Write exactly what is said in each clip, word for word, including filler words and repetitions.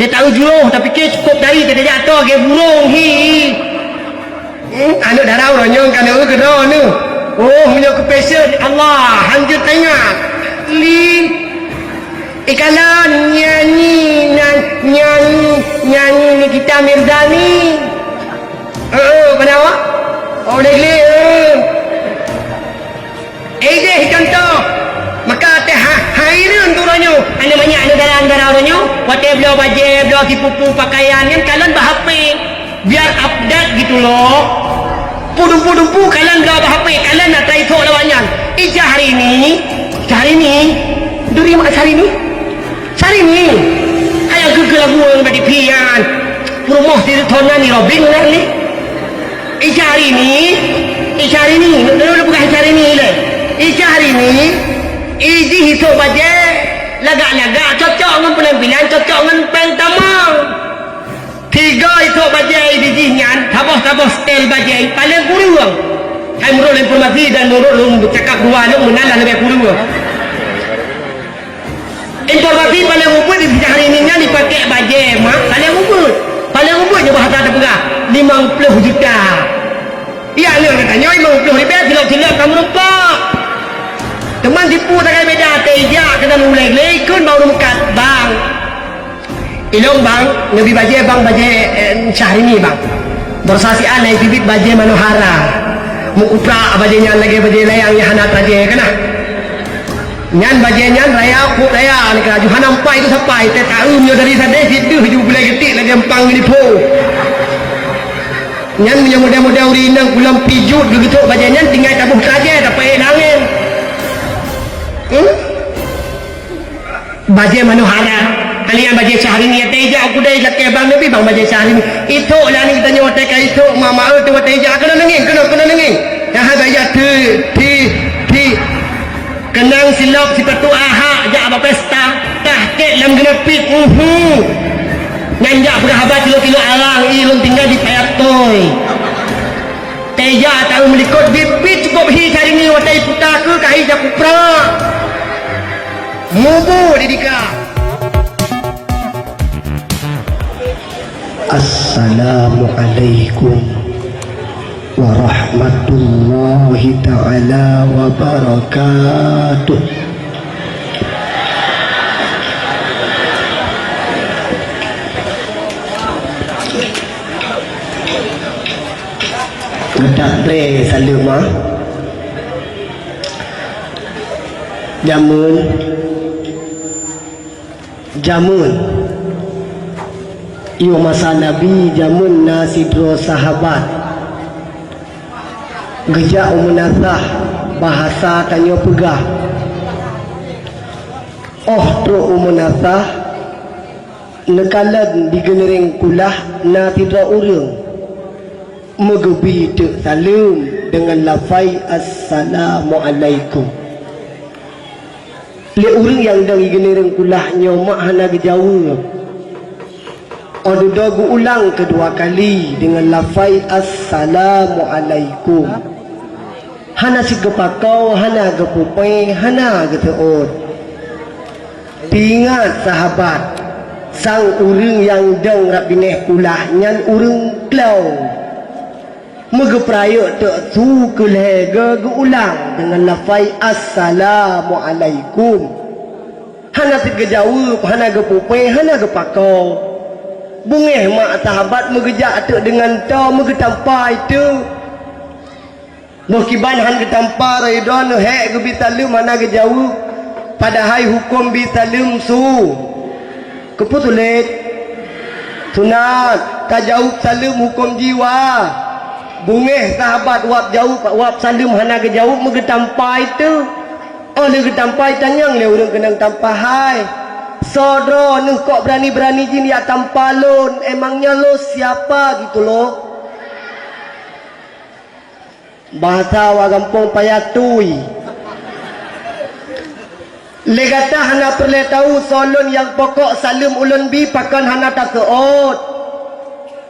Tahu jroh, tapike cukôp dari, tajak atô lagèe burông, hi. Hmm, aneuk dara uroe nyoe ka neueu keudroe neuh. Oh, meunyoe keu passion, Allah, hanjeuet teuingat. Li. Ikalon nyanyi, nyan-, nyanyi, nyanyi Nikita Mirzani. Heeh, padahai awak? Oh, deh, gleh, eh. Eh, deh, contoh. Maka teuh ha-, hai reueng tu uroe nyoe. Aneuk manyak, aneuk dara, aneuk dara uroe nyoe. Watèe bloe bajèe, bloe sipupu, pakaian, nyan kalon bak H P. Biar update gitu loh. Pu dumpu-dumpu kalon bloe bak H P, kalon na tai thok lawak nyan. Ijah hari ni, ijah hari ni. Duri mak Syahrini. Syahrini. Hai nyang keu lagu nyang badi pian. Peurumoh si Tona ni Robin lah ni. Ijah hari ni. Ijah hari ni. Lu, lu peugah ijah hari ni lé. Ijah hari ni. Ijih isok bajèe lagak-lagak, cocok ngon penampilan, cocok ngon péng tamong. Tiga isok bajèe di jih nyan, saboh-saboh stel bajèe, paleng kureueng. Hai, meunurot lôn informasi dan meunurot lôn cakap dua lôn meunan lah leubeh kureueng. Informasi paleng ubit di Syahrini nyan dipakék bajèe mak, paleng ubit. Paleng ubit nyoe bahasa teupeugah, limong ploh juta. Iya, lôn geutanyoe limong ploh ribèe silop-silop ka meurumpok. Teuma tipu sagai beda, teuijak keunan ulèe gleh, ikheun bak ureueng meukat, "Bang, ilôn bang, neubi bajèe bang, bajèe, eh, Syahrini bang. Baroesa siat na iteubiet bajèe Manohara. Meukuprak bajèe nyan lagèe bajèe layang nyang hana tajèe keunan. Nyan bajèe nyan raya, pok raya, nyan keunan ju hana meupai itu sapai, teuh taeu meunyoe dari sadeh, sideuh ju bulèe geutik lagèe empang geunipo. Nyan meunyoe model-model ureueng inong kulom pijot geugeusok bajèe nyan, tinggai taboh tajèe, tapaék lam angèn." Hmm? Bajèe Manohara. Kalian bajèe Syahrini, watèe ijak u keudè, jak keu bang neubi bang bajèe Syahrini. Isok lah ni geutanyoe watèe ka isok, mak-mak, eh, tu watèe ijak, keunoe neungieng, keunoe, keunoe neungieng. Nyan hai bak ijak, ti, ti, ti. Keunong silop sipatu ahak jak bak pesta, tah kèk lam geuneupiet, uhu. Nyan jak peugah haba tilok-tilok arang, i lôn tinggai di payap toi. Teja taeu meulikot, biet-biet cukôp hi Syahrini, watèe iputa keu ka hi jak kuprak. Mubu di dika. Assalamualaikum warahmatullahi taala wabarakatuh. Geutak tré saleuem, ah. Jameun, jameun. Yoh masa Nabi, jameun na sidroe sahabat geujak u meunasah, bahasa tanyoe peugah. Óh trok u meunasah, neukalon di geuneureng kulah na sidroe ureueng. Meugeubi teuk saleuem deungon lafai, "Assalamualaikum." Lé ureueng nyang dong i geuneureng kulah nyoe mak hana geujaweueb. Óh dudoe geuulang keudua kali deungon lafai, "Assalamualaikum." Hana cit geupakoe, hana geupeupée, hana geuseuôt. Teuingat sahabat, sang ureueng nyang dong rab binéh kulah nyan ureueng klong. Meugeupeurayeuk teuk su keu lhèe goe geuulang deungon lafai, "Assalamualaikum." Hana cit geujaweueb, hana geupeupée, hana geupakoe. Beungéh mak sahabat meugeujak teuk deungon toe meugeutampa teuk. Boh kiban han geutampa, roh i droeneuh hék geubi saleuem hana geujaweueb, padahai hukôm bi saleuem su-, keupeue sulet? Sunat, tajaweueb saleuem hukôm jiwa. Beungéh sahabat wab jaweueb, wab saleuem hana geujaweueb meugeutampa teuk. Óh lheueh geutampa tanyong lé ureueng keunong tampa, "Hai, soe droeneuh kok beurani-beurani jih jak tampa lôn? Emangnya lo siapa gitu lo?" Bahasa awak gampông payah tui. Lé gata hana peureulèe tahu soe lôn nyang pokok saleuem ulôn bi pakon hana taseuôt.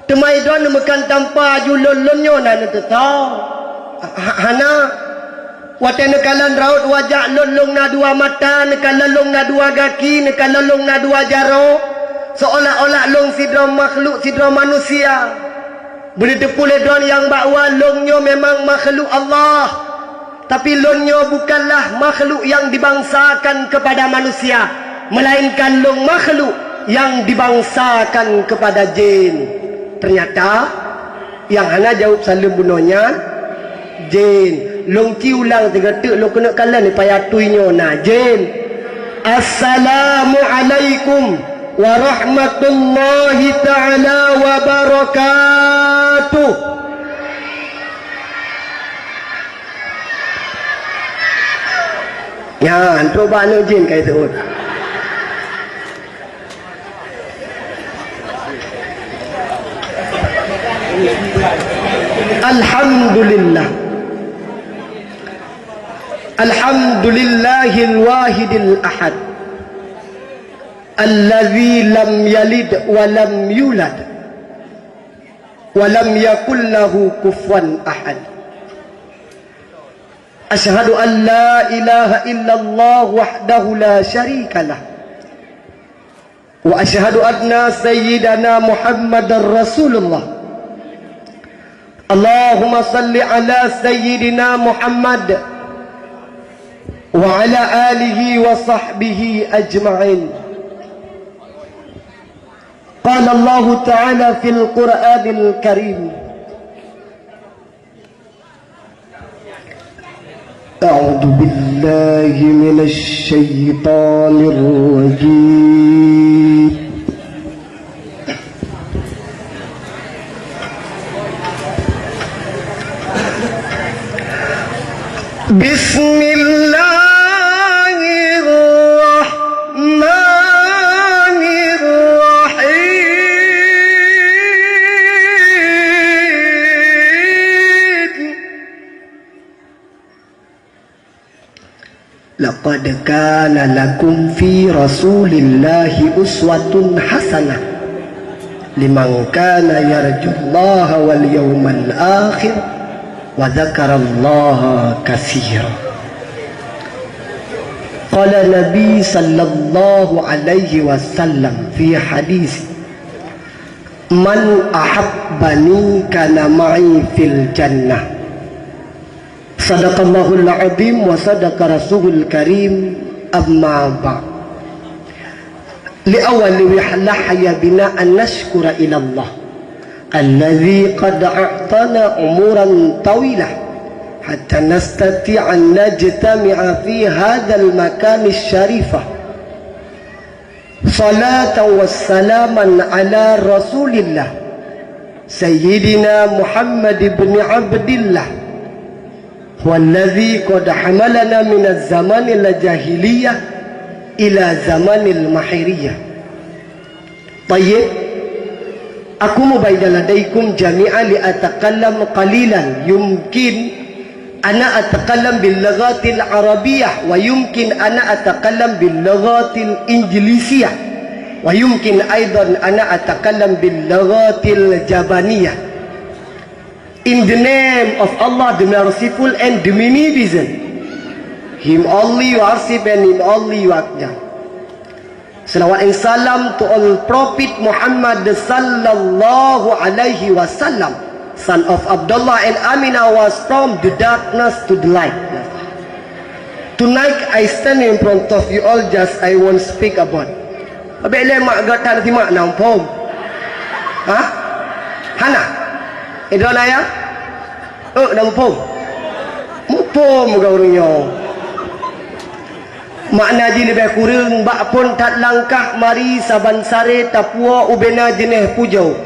Teuma i droeneuh meukan tampa aju lôn, lôn nyoe na neuteusoe. Ha-, hana. Watèe neukalon raut wajah lôn, lôn na dua mata, neukalon lôn na dua gaki, neukalon lôn na dua jaroe. Seolah-olah lôn sidroe makhluk, sidroe manusia. Beuneuteupeu lé droe nyang bahwa lôn nyoe memang makhluk Allah. Tapi lôn nyoe bukanlah makhluk nyang dibangsakan kepada manusia, melainkan lôn makhluk nyang dibangsakan kepada jin. Ternyata, nyang hana jaweueb saleuem bunoe nyan, jin. Lôn ci ulang sigoe teuk, lôn keuneuk kalon di payah tui nyoe na jin. Assalamualaikum warahmatullahi taala wabarakatuh. Nyan, trok bak aneuk jin ka jiseuôt. Alhamdulillah. Alhamdulillahil wahidil ahad. Alladzi lam yalid wa lam yulad. Wa lam yakul lahu kufuwan ahad. Asyhadu an la ilaha illallah wahdahu la syarika lah. Wa asyhadu anna sayyidana Muhammadar Rasulullah. Allahumma salli ala sayyidina Muhammad wa ala alihi wa sahbihi ajma'in. Qala Allahu ta'ala fil Qur'anil Karim. أعوذ بالله من الشيطان الرجيم. بسم الله الرحمن الرحيم. لقد كان لكم في رسول الله أسوة حسنة لمن كان يرجو الله واليوم الآخر وذكر الله كثيرا. قال النبي صلى الله عليه وسلم في حديث: من أحبني كان معي في الجنة. Sadaqallahul azim wa sadaqa rasulul karim, amma ba'd. Li awwali wih lahya bina an nashkura ila Allah alladzi qad a'tana umuran tawilah hatta nastati'a an najtami'a fi hadzal makani syarifah. Salatan wa salaman ala Rasulillah, Sayyidina Muhammad ibn Abdillah, huwallazi qad hamalana minaz zamanil jahiliyah ila zamanil mahiriyah. Tayyib, aku mubaida ladaikum jami'an li atakallam qalilan, yumkin ana atakallam bil lughatil arabiyyah, wa yumkin ana atakallam bil lughatil injlisiyah, wa yumkin aidan ana atakallam bil lughatil jabaniyah. In the name of Allah, the Merciful and the Beneficent. Him only you worship and Him only you acknowledge. Salawat and salam to all Prophet Muhammad sallallahu alaihi wasallam, son of Abdullah and Aminah, was from the darkness to the light. Tonight I stand in front of you all, just I won't speak about. Abek le mak gata na simak na muphom. Ha? Hana? Idon ayah? Oh, na muphom. Muphom gau ureueng nyoe. Makna jih leubeh kureueng, bak phon that langkah mari saban sare tapuwoe ubena jeuneh pujoe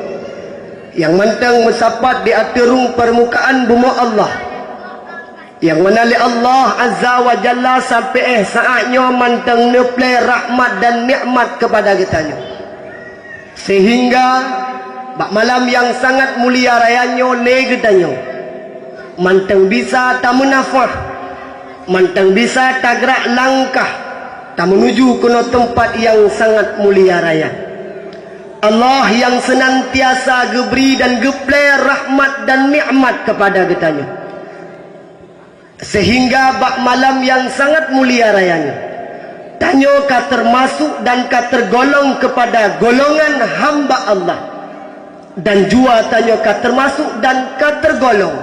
nyang mantong meusapat di ateueh rhueng peurmukaan bumoe Allah, nyang mana lé Allah Azza wa Jalla sampoe éh saát nyoe mantong neuplée rahmat dan nikmat keupada geutanyoe. Seuhingga bak malam nyang sangat mulia raya nyoe lé geutanyoe mantong bisa tameunafah, mantong bisa tagrak langkah tameunuju keunoe teumpat nyang sangat mulia raya. Allah nyang seunantiasa geubri dan geuplée rahmat dan nikmat keupada geutanyoe. Seuhingga bak malam nyang sangat mulia raya nyoe, Tanyoe ka teumasuk dan ka teugolong keupada golongan hamba Allah. Dan jua tanyoe ka teumasuk dan ka teugolong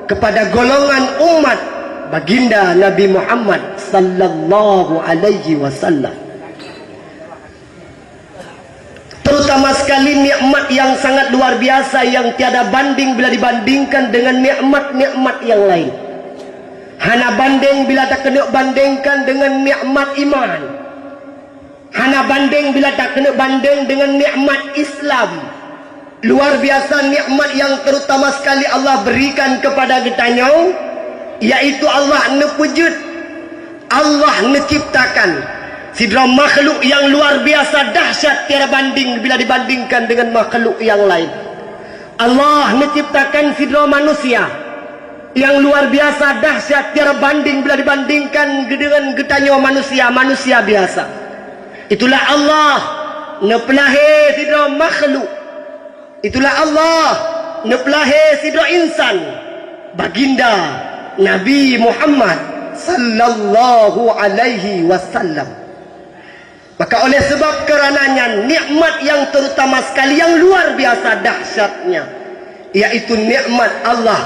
keupada golongan umat Baginda Nabi Muhammad sallallahu alaihi wasallam. Terutama sekali nikmat yang sangat luar biasa yang tiada banding bila dibandingkan dengan nikmat-nikmat yang lain. Hana banding bila takeuneuk bandingkan dengan nikmat iman. Hana banding bila takeuneuk banding dengan nikmat Islam. Luar biasa nikmat yang terutama sekali Allah berikan kepada geutanyoe, yaitu Allah neupeujeuet, Allah neuciptakan sidroe makhluk yang luar biasa dahsyat tiada banding bila dibandingkan dengan makhluk yang lain. Allah neuciptakan sidroe manusia yang luar biasa dahsyat tiada banding bila dibandingkan dengan geutanyoe manusia, manusia biasa. Itulah Allah neupeulahé sidroe makhluk. Itulah Allah neupeulahé sidroe insan, Baginda Nabi Muhammad sallallahu alaihi wasallam. Maka oleh sebab kerana nyan, nikmat yang terutama sekali yang luar biasa dahsyatnya, yaitu nikmat Allah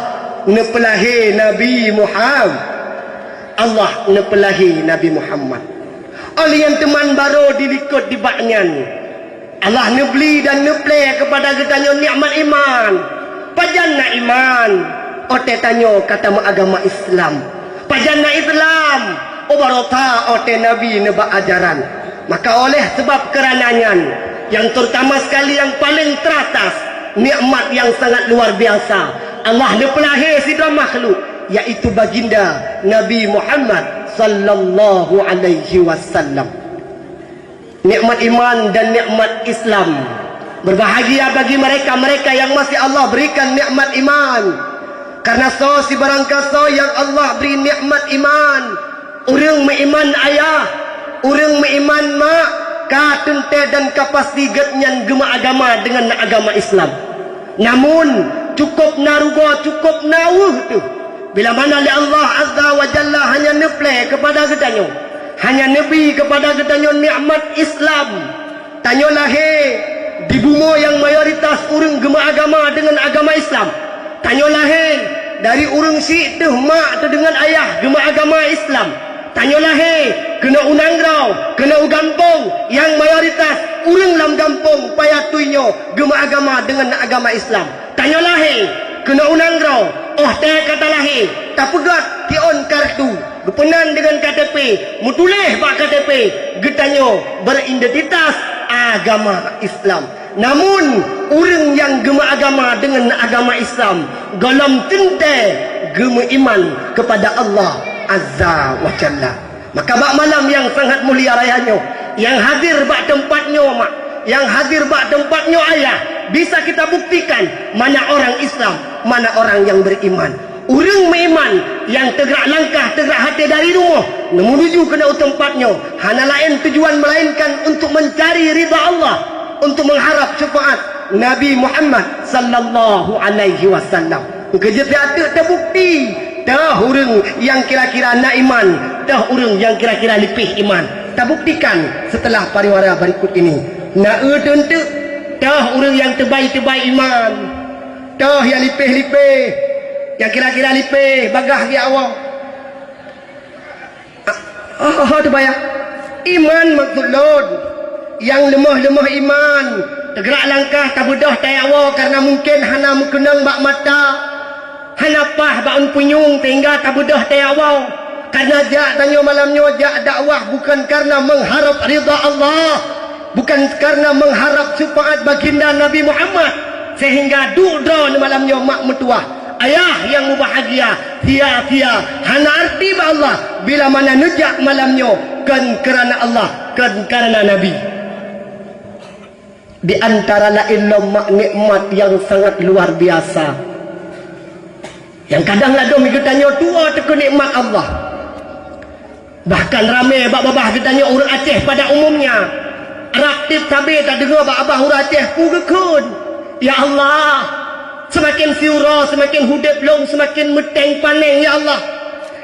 neupeulahé Nabi Muhammad. Allah neupeulahé Nabi Muhammad. Oleh nyang teuman barô dilikot dibak nyan, Allah neubri dan neuplé keupada geutanyoe nikmat iman. Pajan na iman? Watée tanyoe ka tameuagama Islam. Pajan na Islam? Oh, barô that watée Nabi neuba ajaran. Maka oleh sebab keurana nyan, nyang terutama sekali nyang paleng teuratas, nikmat nyang sangat luar biasa, Allah neupeulahé sidroe makhluk, yaitu Baginda Nabi Muhammad sallallahu alaihi wasallam. Nikmat iman dan nikmat Islam. Berbahagia bagi mereka-mereka yang masih Allah berikan nikmat iman. Karena soe sibarang kasoe nyang Allah bri nikmat iman, ureuëng meuiman ayah, ureuëng meuiman mak, ka teuntée dan ka pasti geuhnyan geumeuagama deungon agama Islam. Namun, cukôp na rugoe, cukôp na weueh teuh, bila mana lé Allah Azza wa Jalla hanya neuplé keupada geutanyoe, hanya neubri keupada geutanyoe nikmat Islam. Tanyoe lahé di bumoe nyang mayoritas ureuëng geumeuagama deungon agama Islam. Tanyoe lahé dari ureuëng syiek teuh mak teuh deungon ayah geumeuagama Islam. Tanyoe lahé keunoe u nanggroe, keunoe u gampông, nyang mayoritas ureuëng lam gampông payah tui nyoe geumeuagama deungon agama Islam. Tanyoe lahé keunoe u nanggroe, óh tée ka talahé, tapeugét tiôn kartu, geupeunan deungon K T P, meutuléh bak K T P, geutanyoe beuridentitas agama Islam. Namun, ureuëng nyang geumeuagama deungon agama Islam, gohlom teuntée geumeuiman keupada Allah Azza wa Jalla. Maka bak malam nyang sangat mulia raya nyoe, nyang hadir bak teumpat nyoe mak, nyang hadir bak teumpat nyoe ayah, bisa kita buktikan mana orang Islam, mana orang yang beriman. Ureuëng meuiman nyang teugrak langkah, teugrak até dari rumoh, menuju keunoe u teumpat nyoe, hana laén tujuan melainkan untuk mencari ridha Allah, untuk mengharap syafaat Nabi Muhammad sallallahu alaihi wasallam. Keujeuet teuk teubukti, toh ureuëng nyang kira-kira na iman, toh ureuëng nyang kira-kira lipéh iman. Tabuktikan setelah pariwara berikut ini. Na eu teunteuk, toh ureuëng nyang teubai-teubai iman, toh nyang lipéh-lipéh, nyang kira-kira lipéh bagaih geuawai. Oh, oh, oh, teubayang. Iman maksud lôn. Nyang leumoh-leumoh iman. Teugrak langkah tabeudôh tayawoe karena mungken hana meukeunong bak mata. Hana paih bak ôn punyueng sehingga tabeudôh tayawoe. Karena jak tanyoe malam nyoe jak dakwah bukan karena mengharap ridha Allah. Bukan karena mengharap syafaat baginda Nabi Muhammad, sehingga duek droe malam nyoe mak meutuwah, ayah nyang mubahgia, sia-sia, hana arti bak Allah bila mana neujak malam nyoe kon keurana Allah, kon keurana Nabi. Di antara laén lom mak nikmat nyang sangat luar biasa, nyang kadang ladôm geutanyoe tuwo teuh keu nikmat Allah. Bahkan ramé bak babah geutanyoe ureuëng Aceh pada umumnya. Rab tieb sabe tadeungoe bak babah ureuëng Aceh peue geukheun, "Ya Allah, seumaken siuroe seumaken udeb lôn seumaken meuténg paneng, ya Allah.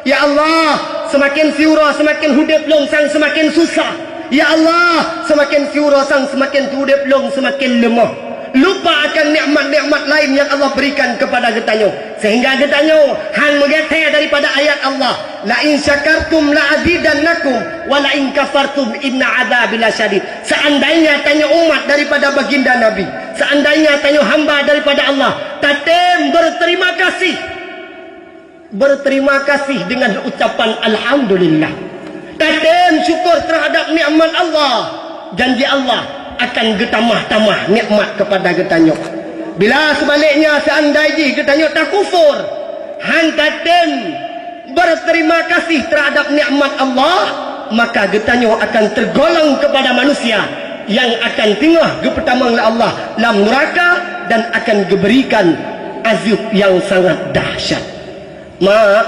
Ya Allah, Seumaken siuroe seumaken udeb lôn sang seumaken susah. Ya Allah, seumaken siuroe sang seumaken udeb lôn seumaken leumoh. Lupa akan nikmat-nikmat laén nyang Allah berikan keupada geutanyoe, seuhingga geutanyoe han meugaté daripada ayat Allah, "La in syakartum la azidannakum, wa la in kafartum inna adzabi lasyadid." Seandainya tanyoe umat daripada baginda Nabi, seandainya tanyoe hamba daripada Allah, tatem berterima kasih, berterima kasih dengan ucapan alhamdulillah. Tatem syukur terhadap nikmat Allah. Janji Allah akan geutamah-tamah nikmat kepada geutanyoe. Bila sebaliknya seandai jih geutanyoe takufur, han tatem berterima kasih terhadap nikmat Allah, maka geutanyoe akan tergolong kepada manusia yang akan teungoh geupeutamong lé Allah lam nuraka dan akan geuberikan azab yang sangat dahsyat. Mak,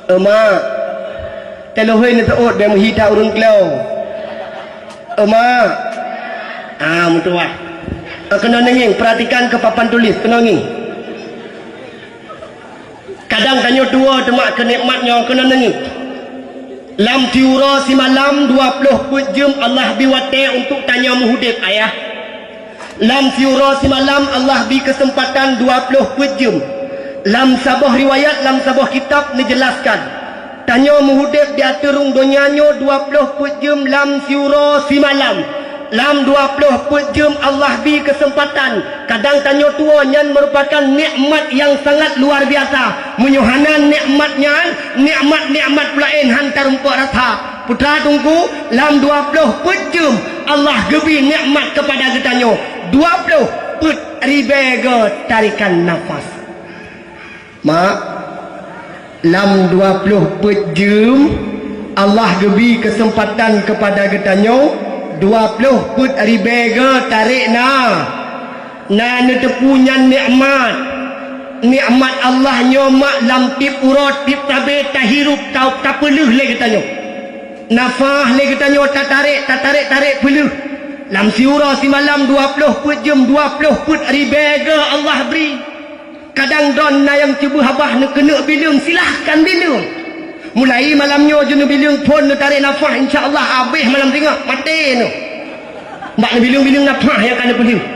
eh, mak, teulohoi neuseuôt bèk meuhi that ureueng klo. Eh, mak, ah, meutuwah. Eh, keunoe neungieng, perhatikan keu papan tulis, keunoe ngieng. Kadang tanyoe tuwoe teuma keu nikmat nyoe keunoe neungieng. Lam siuroe simalam dua ploh peuet jeuem Allah bi watèe untuk tanyoe meuudeb, ayah. Lam siuroe simalam Allah bi keuseumpatan dua ploh peuet jeuem. Lam saboh riwayat, lam saboh kitab neujelaskan, tanyoe meuudeb di ateueh rhueng donya nyoe dua ploh peuet jeuem lam siuroe simalam. Lam dua ploh peuet jeuem Allah bi keuseumpatan. Kadang tanyoe tuwoe nyan meurupakan nikmat nyang sangat luar biasa. Meunyoe hana nikmat nyan, nikmat-nikmat peulaén han tarumpok rasa. Putra Teungku, lam dua ploh peuet jeuem Allah geubri nikmat keupada geutanyoe. Dua ploh peuet ribèe go tarikan nafas. Mak, lam dua ploh peuet jeuem, Allah geubri keuseumpatan keupada geutanyoe dua ploh peuet ribèe go tarek na. Na neuteupeue nyan nikmat. Nikmat Allah nyoe mak lam tiep uroe, tiep sabe tahirup, ta-, tapeuleueh lé geutanyoe. Nafah lé geutanyoe tatarek, tatarek-tarek peuleueh. Lam siuroe simalam dua ploh peuet jeuem, dua ploh peuet ribèe go Allah bri. Kadang droe na nyang cuba habah neukeuneuk bileueng, silahkan bileueng. Mulai malam nyoe jeuet neubileueng phon neutarek nafah, insya Allah habéh malam singoh, maté neuh. Bak neubileueng-bileueng nafah nyang ka neupeuleueh.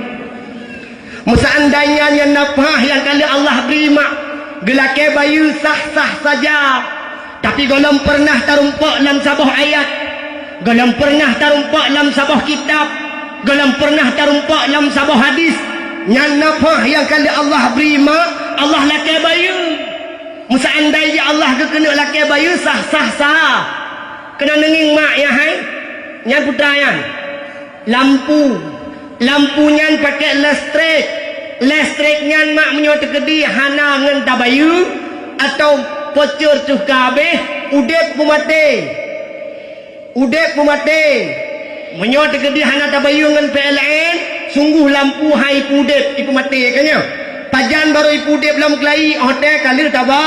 Meuseundainya nyan nafah nyang ka lheueh Allah bri mak, geulakèe bayeue sah-sah saja. Tapi gohlom peureunah tarumpok lam saboh ayat, gohlom peureunah tarumpok lam saboh kitab, gohlom peureunah tarumpok lam saboh hadis. Nyan nafah nyang ka lheueh Allah bri mak, Allah lakèe bayeue. Meuseundai jih Allah geukeuneuk lakèe bayeue sah-sah sa. Keunoe neungieng mak nyan hai, nyan putra nyan. Lampu. Lampu nyan pakèk leustrek. Leustrek nyan mak meunyoe teukeudi hana ngon tabayeue, atawa pocor teuh ka habéh, udeb peumaté. Udeb peumaté. Meunyoe teukeudi hana tabayeue ngon P L N, sungguh lampu hai ipeu-udeb, ipeumaté ka nyan. Pajan barô ipeu-udeb lom keulayi, 'oh watèe ka lheueh taba.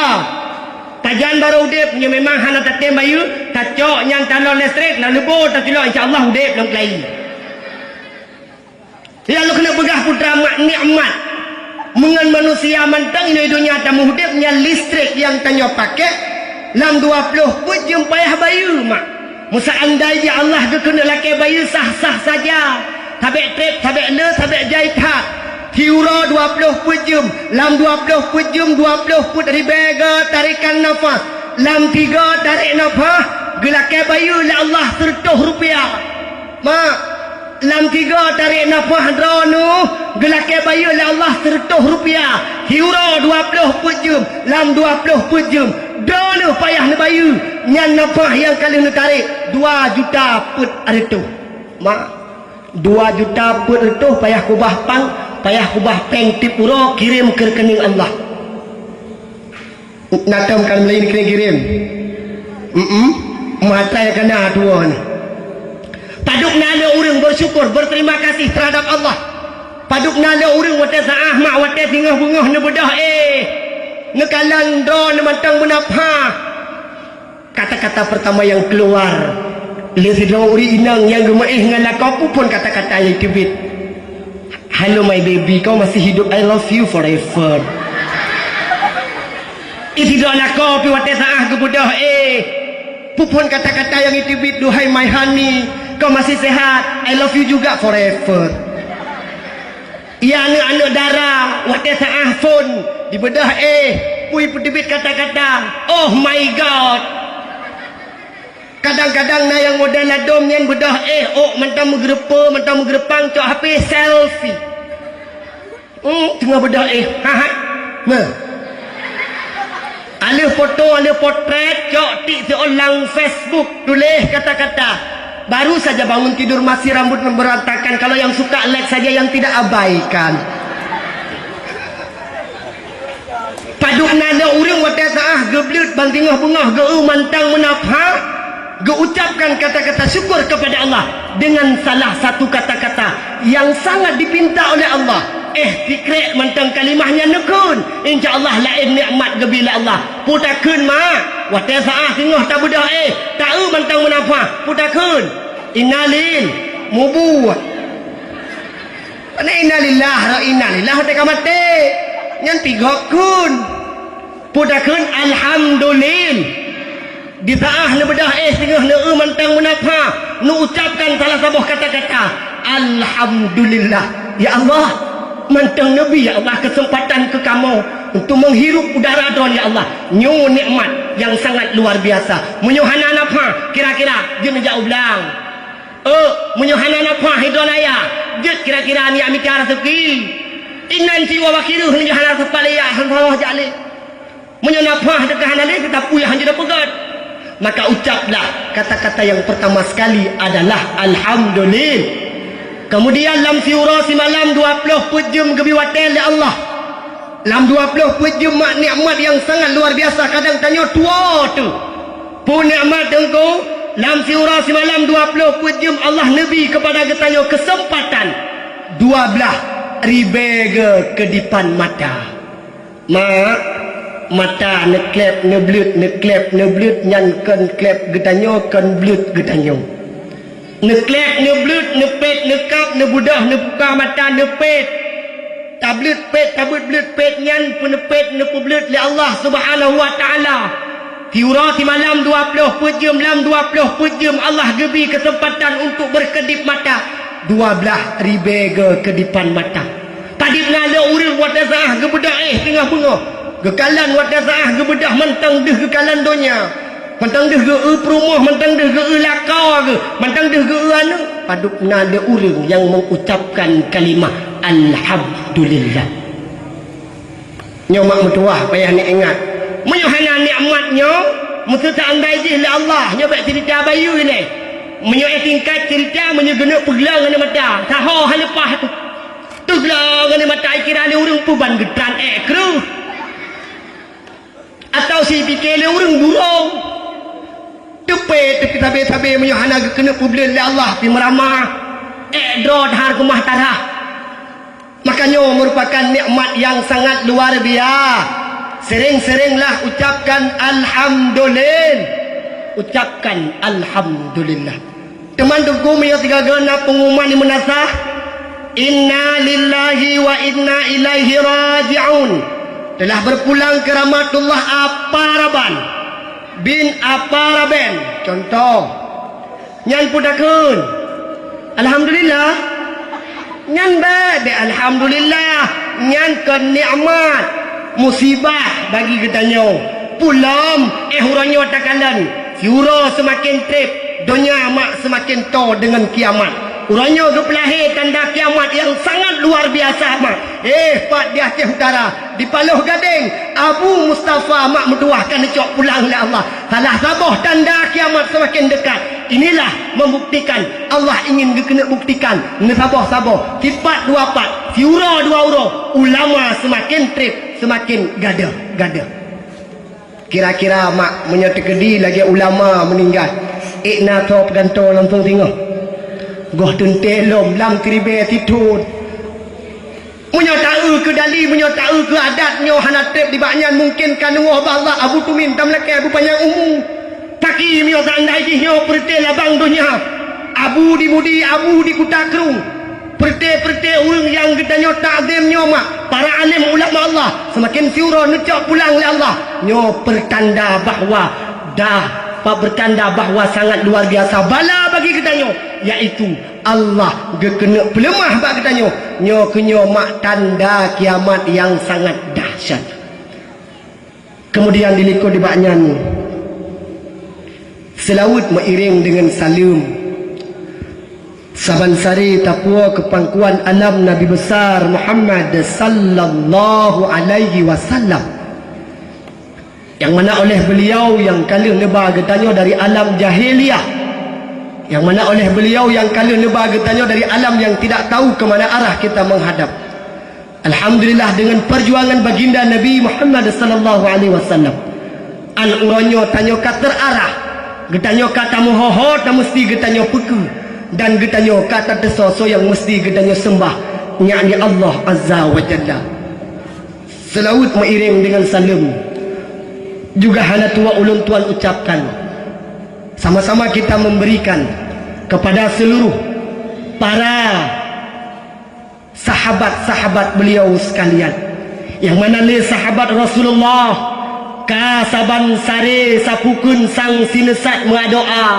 Pajan barô udeb, nyoe memang hana tatem bayeue, tacok nyan talon leustrek, na leubo tacilok, insya Allah udeb lom keulayi. Lalu keuneuk peugah putra mak nikmat. Meungon manusia mantong inoe donya tameuudeb nyan listrik nyang tanyoe pakék lam dua ploh peuet jeuem payah bayeue mak. Meuseundai jih Allah geukeuneuk lakée bayeue sah-sah saja. Sabék trép, sabék le, sabék jai that. Siuroe dua ploh peuet jeuem, lam dua ploh peuet jeuem dua ploh peuet ribée go tarékan nafah. Lam tiga tarék nafah geulakée bayeue lé Allah seureutôh rupiah. Mak, lam tiga tarék nafah droeneuh geulakée bayeue lé Allah seureutôh rupiah. Siuroe dua ploh peuet jeuem, lam dua ploh peuet jeuem droeneuh payah neubayeue. Nyan nafah nyang ka lheueh neutarék dua juta peuet reutôh. Mak, dua juta peuet reutôh payah kubah pang, payah kubah péng tiep uroe kirém keu reukening Allah. Na tom kan meulayeue kirim-kirim. Mm-mm. Mata nyang kana tuwoe nyoe. Padub na lé ureuëng bersyukur, berterima kasih terhadap Allah. Padub na lé ureuëng watée saáh mak watée singoh beungoh neubeudôh éh. Neukalon droe neumantong meunafah. Kata-kata pertama yang keluar lé sidroe ureuëng inong nyang geumeuéh ngon lakoe pupon kata-kata nyang teubiet. "Halo my baby, kau masih hidup, I love you forever." Ih, sidroe lakoe pih watée saáh geubeudôh éh. Peue phon kata-kata nyang jiteubiet, "Duhai my honey, kau masih sehat? I love you juga forever." Ya, aneuk-aneuk dara, watée saah phon, dibeudôh éh, peue jipeuteubiet kata-kata, "Oh my God." Kadang-kadang na nyang model ladôm nyan beudôh éh, ôk mantong meugeureupeue, mantong meugeureupang, cok H P selfie. Hmm, teungoh beudôh éh. Ha, ha. Nah. Aleuh foto, aleuh potret, cok tik siôn lam Facebook, tuléh kata-kata. Baru saja bangun tidur masih rambut berantakan. Kalau yang suka like saja, yang tidak abaikan. Padub na lé ureuëng watée saah geubleuet ban teungoh beungoh geu-eu mantong meunafah, geuucapkan kata-kata syukur kepada Allah dengan salah satu kata-kata yang sangat dipinta oleh Allah. Eh, tikrek mantong kalimah nyan neukheun, insya Allah laén nikmat geubri lé Allah. Peue takheun, mak? Watée saah teungoh tabeudôh éh, ta-eu mantong meunafah, peue takheun? Innalil, mubuh. Pane innalillah, ro innalillah watée ka maté. Nyan pih gob kheun. Peue takheun? Alhamdulil. Di saah neubeudôh éh teungoh neu-eu mantong meunafah, neuucapkan salah saboh kata-kata, "Alhamdulillah. Ya Allah, mantong neubri, ya Allah, keuseumpatan keu kamoe untuk menghirup udara droen, ya Allah." Nyoe nikmat nyang sangat luar biasa. Meunyoe hana nafah, kira-kira jeuet neujak u blang. Oh, meunyoe hana nafah hidro laya, jeuet kira-kira neujak mita raseuki. Inan siwa bakireuh neujak hana raseuki laya, hana salah jak lé. Meunyoe nafah teuka hana lé, teutap uyah hanjeuet peugét. Maka ucaplah kata-kata yang pertama sekali adalah alhamdulillah. Kemudian lam siuroe simalam dua ploh peuet jeuem geubri watée lé Allah. Lam dua ploh peuet jeuem mak nikmat nyang sangat luar biasa, kadang tanyoe tuwoe teuh. Peue nikmat teungku? Lam siuroe simalam dua ploh peuet jeuem Allah neubri keupada geutanyoe keuseumpatan dua blaih ribée geu keudipan mata. Mak, mata neukleb neubleuet, neukleb neubleuet, nyan kon kleb geutanyoe, kon bleuet geutanyoe. Neukleb neubleuet, neupet neukab, neubeudôh neubuka mata, neupet. Tableuet pet, tabeuet bleuet pet nyan peuneupet neupeubleuet lé Allah Subhanahu wa Taala. Siuroe simalam dua ploh peuet jeuem, lam dua ploh peuet jeuem Allah geubri keuseumpatan untuk beukeudib mata, dua blaih ribée geu keudipan mata. Padub na lé ureuëng watée saah geubeudôh éh teungoh beungoh, geukalon watée saah geubeudôh mantong deuh geukalon donya. Mantong deuh geu-eu peurumoh, mantong deuh geu-eu lakoe geuh, mantong deuh geu-eu aneuëk, padub na lé ureuëng nyang meuucapkan kalimah alhamdulillah. Nyoe mak meutuwah payah neuingat. Meunyoe hana nikmat nyoe, meuseuti andai jih lé Allah, nyoe bék ceurita bayeue ilée. Meunyoe éh tingkat ceurita, meunyoe geuneuk peuglong aneuk mata, saho hana leupah teuh. Teuglong aneuk mata, kira lé ureuëng peuban geutran éh kreueh. Atawa sipike lé ureuëng burông. Teupé, teupé sabe-sabe meunyoe hana geukeuneuk peubleuet lé Allah pih meuramah, ék droe that keumah tarah. Maka nyoe meurupakan nikmat nyang sangat luar biasa. Sering-seringlah ucapkan alhamdulillah. Ucapkan alhamdulillah. Teuma teungku, meunyoe sigaga na peungumuman di meunasah, "Inna lillahi wa inna ilaihi raji'un." Telah berpulang ke rahmatullah Apa Raban bin Apa Raben. Contoh, nyan peue takheun? Alhamdulillah. Nyan bék, bék alhamdulillah. Nyan kon nikmat. Musibah bagi geutanyoe. Peulom, éh uroe nyoe takalon, siuroe seumaken treb, donya mak seumaken toe deungon kiamat. Uroe nyoe geupeulahé tanda kiamat nyang sangat luar biasa mak. Éh, pat di Aceh Utara, di Paloh Gadeng, Abu Mustafa mak meutuwah ka neucok pulang lé Allah. Salah saboh tanda kiamat seumaken dekat. Inilah membuktikan Allah ingin geukeuneuk buktikan, neusaboh-saboh, sipat dua pat, siuroe dua uroe, ulama seumaken treb, seumaken gadôh-gadôh. Kira-kira mak, meunyoe teukeudi lagée ulama meuninggai, ék na soe peugantoe langsong singoh? Goh teuntée lom lam siribée sithon. Meunyoe ta-eu keu dali, meunyoe ta-eu keu adat, nyoe hana treb nibak nyan, mungken ka neuwoe bak Allah Abu Tumin Tamlakée Abu Panyang Umu. Paki meunyoe seandai jih nyoe peureuté labang donya, Abu di Mudi, Abu di Kuta Krueng, peureuté-peureuté ureuëng nyang geutanyoe takzim nyoe mak, para alim ulama Allah, seumaken siuroe neucok pulang lé Allah. Nyoe peurtanda bahwa dah Bertanda bahwa sangat luar biasa bala bagi geutanyoe, yaitu Allah geukeuneuk peuleumah bak geutanyoe. Nyoe keunyoe mak tanda kiamat nyang sangat dahsyat. Kemudian dilikot di bak nyan, seulaweuet meuiréng deungon saleuem. Saban sare tapuwoe keu pangkuan alam Nabi Besar Muhammad sallallahu alaihi wasallam. Nyang mana oleh beliau nyang ka lheueh neuba geutanyoe dari alam jahiliyah. Nyang mana oleh beliau nyang ka lheueh neuba geutanyoe dari alam yang tidak tahu ke mana arah kita menghadap. Alhamdulillah, dengan perjuangan baginda Nabi Muhammad sallallahu alaihi wasallam, an uroe nyoe tanyoe ka terarah, geutanyoe ka tameuho-ho tameusti geutanyoe peukeu, dan geutanyoe ka tateusoe soe nyang meusti geutanyoe seumbah, yakni Allah Azza wa Jalla. Seulaweuet meuiréng deungon saleuem juga hana tuwoe ulôn tuan ucapkan. Sama-sama kita memberikan kepada seluruh para sahabat-sahabat beliau sekalian, nyang mana lé sahabat Rasulullah ka saban sare sapukon sang sineusat meudoa.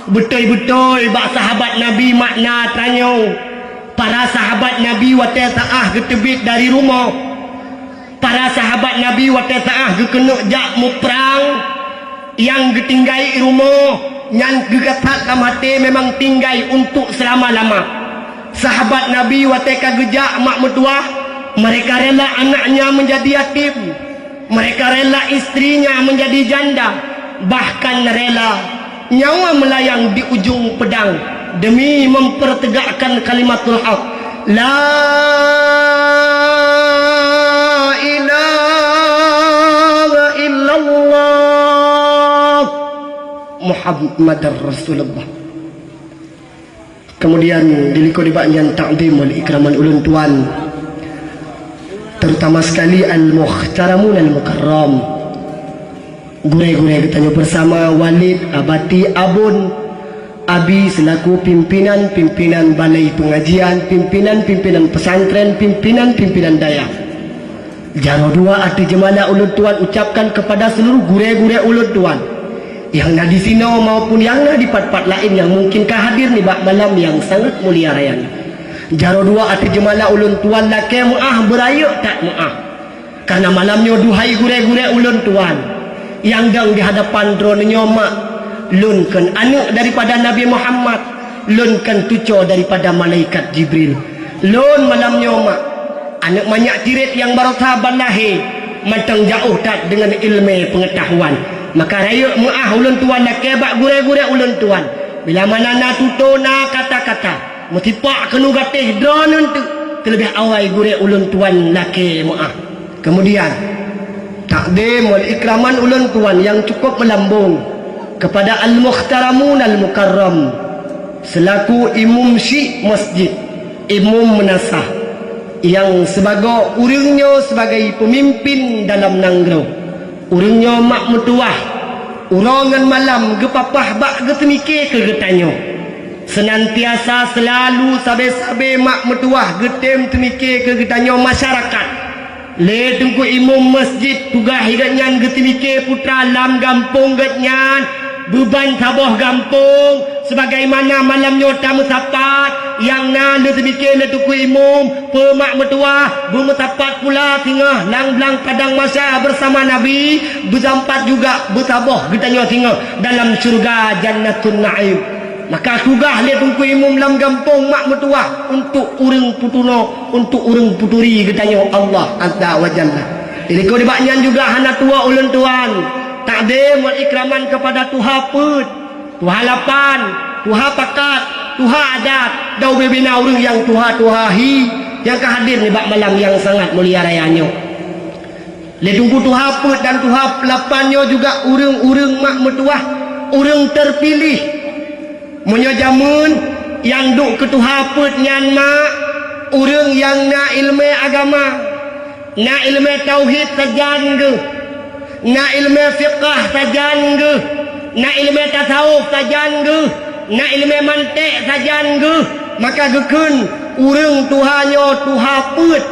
Beutôi-beutôi bak sahabat Nabi makna tanyoe. Para sahabat Nabi watée saáh geuteubiet dari rumoh, para sahabat Nabi watée saáh geukeuneuk jak muprang, nyang geutinggai rumoh nyan geugasat lam até memang tinggai untuk seulama-lama. Sahabat Nabi watée ka geujak mak meutuwah, mereka rela anaknya menjadi yatim. Mereka rela istrinya menjadi janda, bahkan rela nyawa melayang di ujung pedang demi mempertegakkan kalimatul haq. La ilaha illallah Muhammadar Rasulullah. Kemudian dilikot di bak nyan takzim wal ikraman ulôn tuan, terutama sekali al-muhtaramun al-mukarram, gurée-gurée geutanyoe bersama, Walid, Abati, Abon, Abi selaku pimpinan, pimpinan balai pengajian, pimpinan-pimpinan pesantren, pimpinan-pimpinan dayah. Jaroe dua ateueh jeumala ulôn tuan ucapkan kepada seluruh gurée-gurée ulôn tuan, nyang na disinoe maupun nyang na di pat-pat laén nyang mungkin ka hadir nibak malam nyang sangat mulia raya nyoe. Jaroe dua ateueh jeumala ulôn tuan lakée meuáh, beurayeuk that meuáh. Karena malam nyoe, duhai gurée-gurée ulôn tuan, nyang dong di hadapan droeneuh nyoe mak, lôn kon aneuëk daripada Nabi Muhammad, lôn kon cucoe daripada malaikat Jibril. Lôn malam nyoe mak, aneuëk manyak ciret nyang barosa ban lahé, mantong jaôh that deungon iéleumé peungeutahuan. Maka rayeuk meuáh ulôn tuan lakée bak gurée-gurée ulôn tuan. Bila mana na tutoe na kata-kata, meusipak keunoe gatéh droeneuh teuk, teuleubeh awai gurée ulôn tuan lakée meuáh. Kemudian, takzim wal ikraman ulôn tuan nyang cukup meulambông kepada al-muhtaramun al-mukarram selaku imum syik masjid, imum meunasah, nyang sibagoe ureuëng nyoe sibagai peumimpin dalam nanggroe. Ureuëng nyoe mak meutuwah, uroe ngon malam geupapah bak geuteumike keu geutanyoe. Seunantiasa seulalu sabe-sabe mak meutuwah geutem teumike keu geutanyoe masyarakat. Lé Teungku Imum Masjid tugaih geuhnyan geuteumike putra lam gampông geuhnyan, beuban saboh gampông, sebagaimana malam nyoe tameusapat, nyang na lé teumike lé Teungku Imum, peumak meutuwah, beumeusapat pula singoh lam blang padang mahsyar beusama Nabi, beusampat juga beusaboh geutanyoe singoh dalam syeuruga Jannatun Naim. Maka tugaih lé Teungku Imum lam gampông mak meutuwah untuk ureuëng peutunoe, untuk ureuëng peuturi geutanyoe Allah Azza wa Jalla. Dilikot nibak nyan juga hana tuwoe ulôn tuan takzim wal ikraman kepada tuha peuet, tuha lapan, tuha pakat, tuha adat, dan ubé-bé na ureuëng nyang tuha-tuha hi nyang ka hadir nibak malam nyang sangat mulia raya nyoe. Lé Teungku tuha peuet dan tuha lapan nyoe juga ureuëng-ureuëng mak meutuwah, ureuëng teupiléh. Meunyoe jamén nyang duek keu tuha peuet nyan mak, ureuëng nyang na iéleumé agama, na iéleumé tauhid sajan geuh, na iéleumé fiqah sajan geuh, na iéleumé tasawuf sajan geuh, na iéleumé mantek sajan geuh, maka geukheun ureuëng tuha nyoe tuha peuet,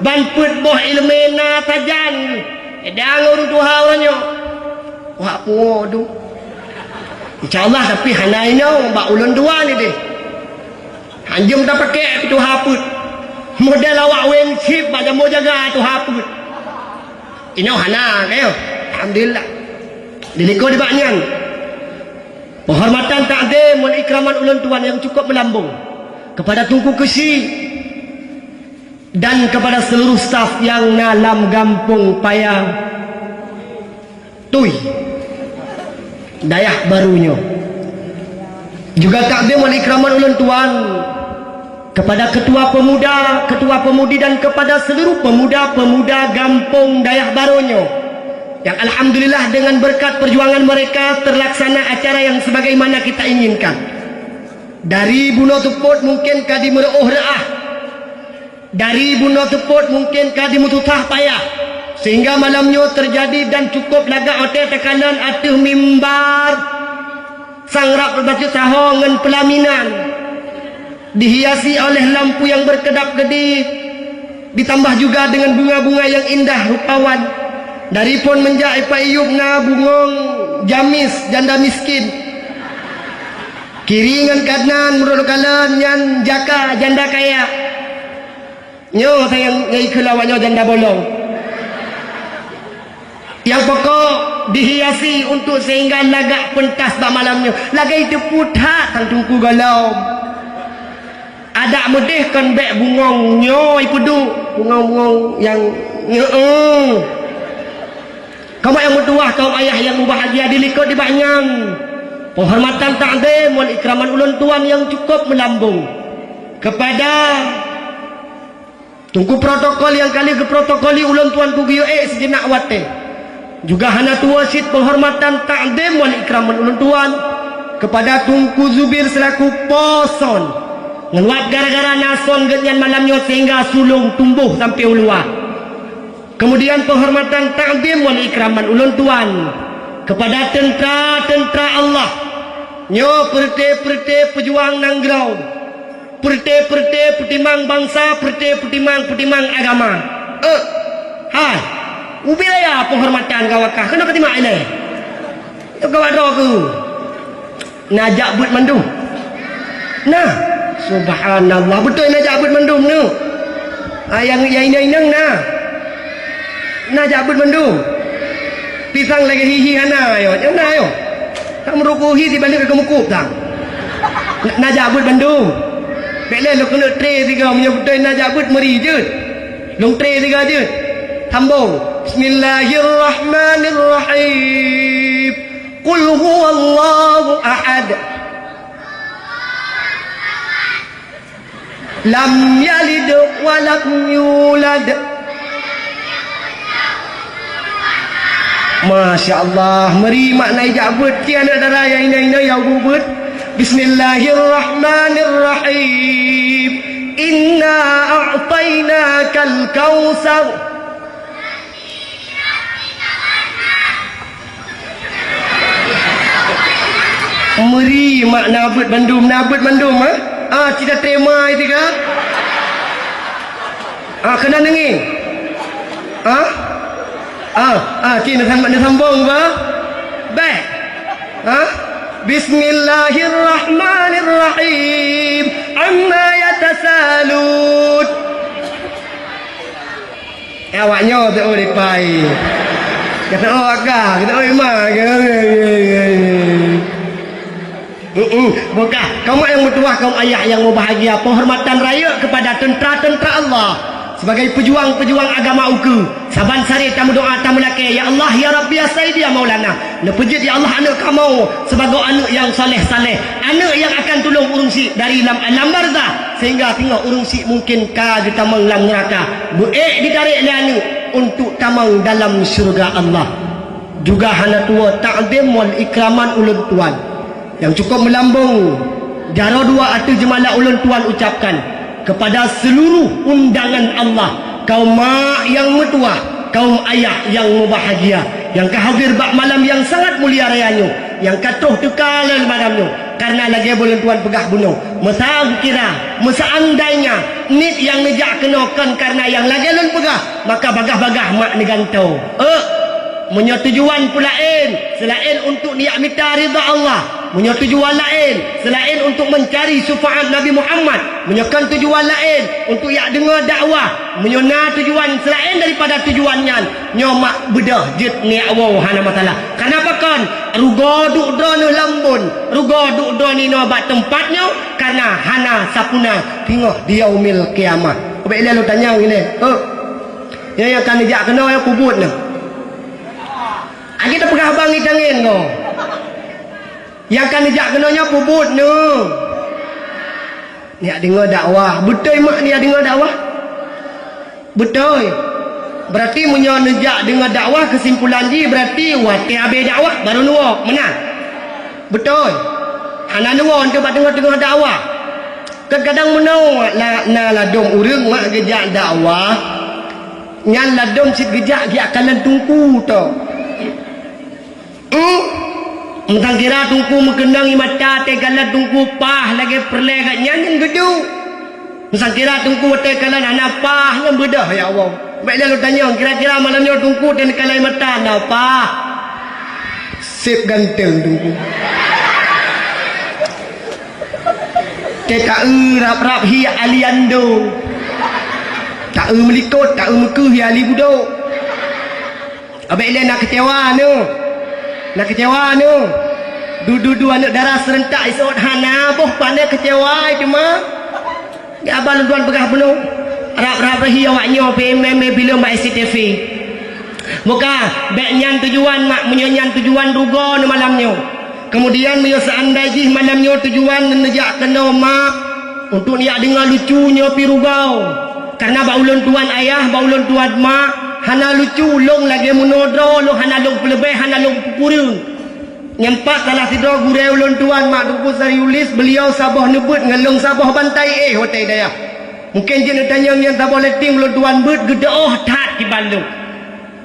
ban peuet boh iéleumé na sajan geuh. Edang ureuëng tuha uroe nyoe. Wak puwoe dum. Insya Allah, tapi hana inong bak ulôn dua ni deh. Hanjeuem tapakék tuha peuet. Model awak weng cit bak jambo jaga tuha peuet. Inong hana, kayo. Alhamdulillah. Diliko dibak nyan. Penghormatan, takzim wal ikraman ulôn tuan yang cukup melambung kepada Teungku Keuchik dan kepada seluruh staf yang na lam gampông Paya Tui, Dayah Baru nyoe. Juga takzim wal ikraman ulôn tuan kepada ketua pemuda, ketua pemudi dan kepada seluruh pemuda-pemuda gampông Dayah Baru nyoe, yang alhamdulillah dengan berkat perjuangan mereka terlaksana acara yang sebagaimana kita inginkan. Dari bunoe teupot mungkin ka dimeureuôh reuah, dari bunoe teupot mungkin ka dimeususah payah, sehingga malam nyoe terjadi dan cukup lagak watée takalon ateueh mimbar sang rab bacut saho ngon peulaminan, dihiasi oleh lampu yang berkedap-kedip, ditambah juga dengan bunga-bunga yang indah rupawan. Dari phon meunjak ipak iyup na bungong jamis janda miskin. Kiri ngon kanan meureuloh kalon nyan jaka janda kaya. Nyoe sayang nyai kheun awak nyoe janda bolong. Nyang pokok dihiasi untuk sehingga lagak peuntas bak malam nyoe. Lagée teupeu that sang teungku gohlom. Adak meudeh kon bék bungong nyoe ipeuduek, bungong-bungong nyang nyoe. Kamoe nyang meutuwah, kaum ayah nyang mubahgia dilikot dibak nyan. Penghormatan, takzim wal ikraman ulôn tuan yang cukup melambung kepada Teungku protokol nyang ka lheueh geuprotokoli ulôn tuan keu geuyue ék sijeunap watée. Juga hana tuwoe cit penghormatan, takzim wal ikraman ulôn tuan kepada Teungku Zubir selaku po son. Ngon wat gara-gara na son geuhnyan malam nyoe sehingga sulong tumboh sampoe u luwa. Kemudian penghormatan, takzim wal ikraman ulôn tuan kepada teuntra-teuntra Allah. Nyoe peureuté-peureuté peujuang nanggroe. Peureuté-peureuté peutimang bansa, peureuté-peutimang, peutimang agama. Eh, hai, ubé raya penghormatan gawakah, keunoe ka timak ilée. Nyoe gawak droe keu. Na jak beuet mandum. Nah, subhanallah, beutôi na jak beuet mandum nyoe. Ah, nyang, nyang inong-inong na. Na jak beuet mandum. Pisang lagée hihi hana, yo. Nyang na, yo. Ka meuruku hi sibalék ka meukup tang. Na, na jak beuet bandum. Bék lé lôn keuneuk tré sigoe, meunyoe beutôi na jak beuet meuri jeuet. Lôn tré sigoe jeuet. Sambong. Bismillahirrahmanirrahim. Qul huwallahu ahad. Lam yalid wa lam yulad. Masya Allah, meuri makna ijak beuet, ci aneuk dara nyang inong-inong nyang ubeuet. Bismillahirrahmanirrahim. Inna a'tainakal kautsar. Meuri makna beuet bandum, na beuet bandum, ha? Ah, ci tateurima itu ka? Ah, keunan deungoe. Ah? Ah, ah, ci neusam-, neusambong ba? Bék. Ah? Bismillahirrahmanirrahim. Amma yatasalun. Eh, awak nyoe teuôt dipai. Kata, "Oh, aka," kata, "Oh, ima." Heeh, bukah. Kaum nyang meutuwah, kaum ayah nyang mubahgia, penghormatan rayeuk kepada tentera-tentera Allah sebagai pejuang-pejuang agama ukeue. Saban saré tameudoa, tameulakée, "Ya Allah, ya Rabbi, ya Sayyidi, ya Maulana." Neupeujeuet, ya Allah, aneuk kamoe sibagoe aneuk nyang saleh-saleh, aneuk nyang akan tulông ureuëng syiek dari lam alam barzah, sehingga singoh ureuëng syiek mungkin ka geutamong lam neuraka. Beuék jitarek lé aneuk untuk tamong dalam syeuruga Allah. Juga hana tuwoe takzim wal ikraman ulôn tuan nyang cukup meulambong, jaroe dua ateueh jeumala ulôn tuan ucapkan kepada seluruh undangan Allah, kaum mak nyang meutuwah, kaum ayah nyang mubahgia, nyang ka hadir bak malam nyang sangat mulia raya nyoe, nyang ka troh teuka lé malam nyoe, karna lagée ulôn tuan peugah bunoe, meusakira, meuseandaina niet nyang neujak keunoe kon karna nyang lagée lôn peugah, maka bagaih-bagaih mak neugantoe. Eh, meunyoe tujuan peulaén seulaén untuk neujak mita ridha Allah, Meunyoe tujuan laén seulaén untuk meucari syafa'at Nabi Muhammad, meunyoe kon tujuan laén untuk jak deungoe dakwah, meunyoe na tujuan seulaén daripada tujuan nyan, nyoe mak beudôh jeuet neujak woe hana masalah. Kareuna pakon? Rugoe duek droeneuh lam bun, rugoe duek droeneuh inoe bak teumpat nyoe, kareuna hana sapeue na teungoh di yaumil qiyamah. Ubé ilée lôn tanyong ilée, eh, nyang ka neujak keunoe nyang peubuet neuh. Akhé tapeugah bang itangen ko. Nyang ka neujak keunoe nyoe peubuet neuh. Neujak deungoe dakwah. Beutôi mak neujak deungoe dakwah? Beutôi. Berarti meunyoe neujak deungoe dakwah, keusimpulan jih berarti watée habéh dakwah baru neuwoe, meunan? Beutôi. Hana neuwoe enteuk bak teungoh-teungoh dakwah. Kadang-kadang meunoe la-, na ladôm ureuëng mak geujak dakwah, nyan ladôm cit geujak geujak kalon teungku toh. Hmm? Meusangkira teungku meukeunong ie mata teukalon teungku paih lagée peureulée gobnyan nyan geuduek. Meusangkira teungku teukalon hana paih nyan beudôh ya Allah. Bék lé lôn tanyong, kira-kira malam nyoe teungku teukalon ie mata na paih? Seb ganteng teungku. Teuka-eu rab-rab hi Aliando. Ta-eu meulikot, ta-eu meukeue hi Ali Budok. Abék ilée na keucewa neuh. Na keucewa neuh. Du-du-du aneuëk dara seurentak isot hana boh pane keucewa teuma. Di abah lôn tuan peugah bunoe. Rab-rab rahi awak nyoe P M M bileueng bak S C T V. Muka, bék nyan tujuan mak, meunyoe nyan tujuan rugoe neuh malam nyoe. Keumudian meunyoe seuandai jih malam nyoe tujuan neujak keunoe mak, untuk neujak deungoe lucu nyoe pi rugoe. Kareuna bak ulôn tuan ayah, bak ulôn tuan mak, hana lucu lôn lagée meunoe droe lôn hana lôn peuleubeh, hana lôn peukureueng. Nyang pat salah sidroe gurée ulôn tuan mak Teungku Sariulis, beuliau saboh neubeuet ngon lôn saboh bantai éh watée dayah. Mungken jeuet neutanyong nyang saboh leting ulôn tuan beuet geudeuoh that kiban lôn.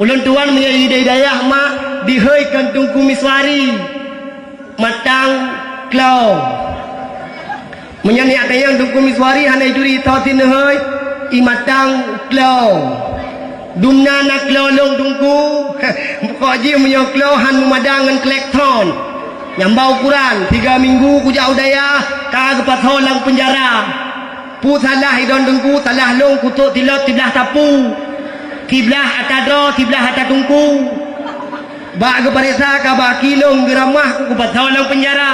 Ulôn tuan meunyoe i dayah mak dihôi kon Teungku Miswari. Matang klo. Meunyoe neujak tanyong Teungku Miswari hana ituri tho sineuhôi, i matang klo. Dumna na klo lôn Teungku. Pokok jih meunyoe klo han meumadang ngon klekson. Nyang ba ukuran, tiga minggu kujak u dayah, ka geupasoe lam peunjara. Peue salah idon Teungku, salah lôn kusok silop siblah sapu. Siblah ata droe, siblah ata teungku. Bak geupareksa ka baki lôn geuramah kupasoe lam peunjara.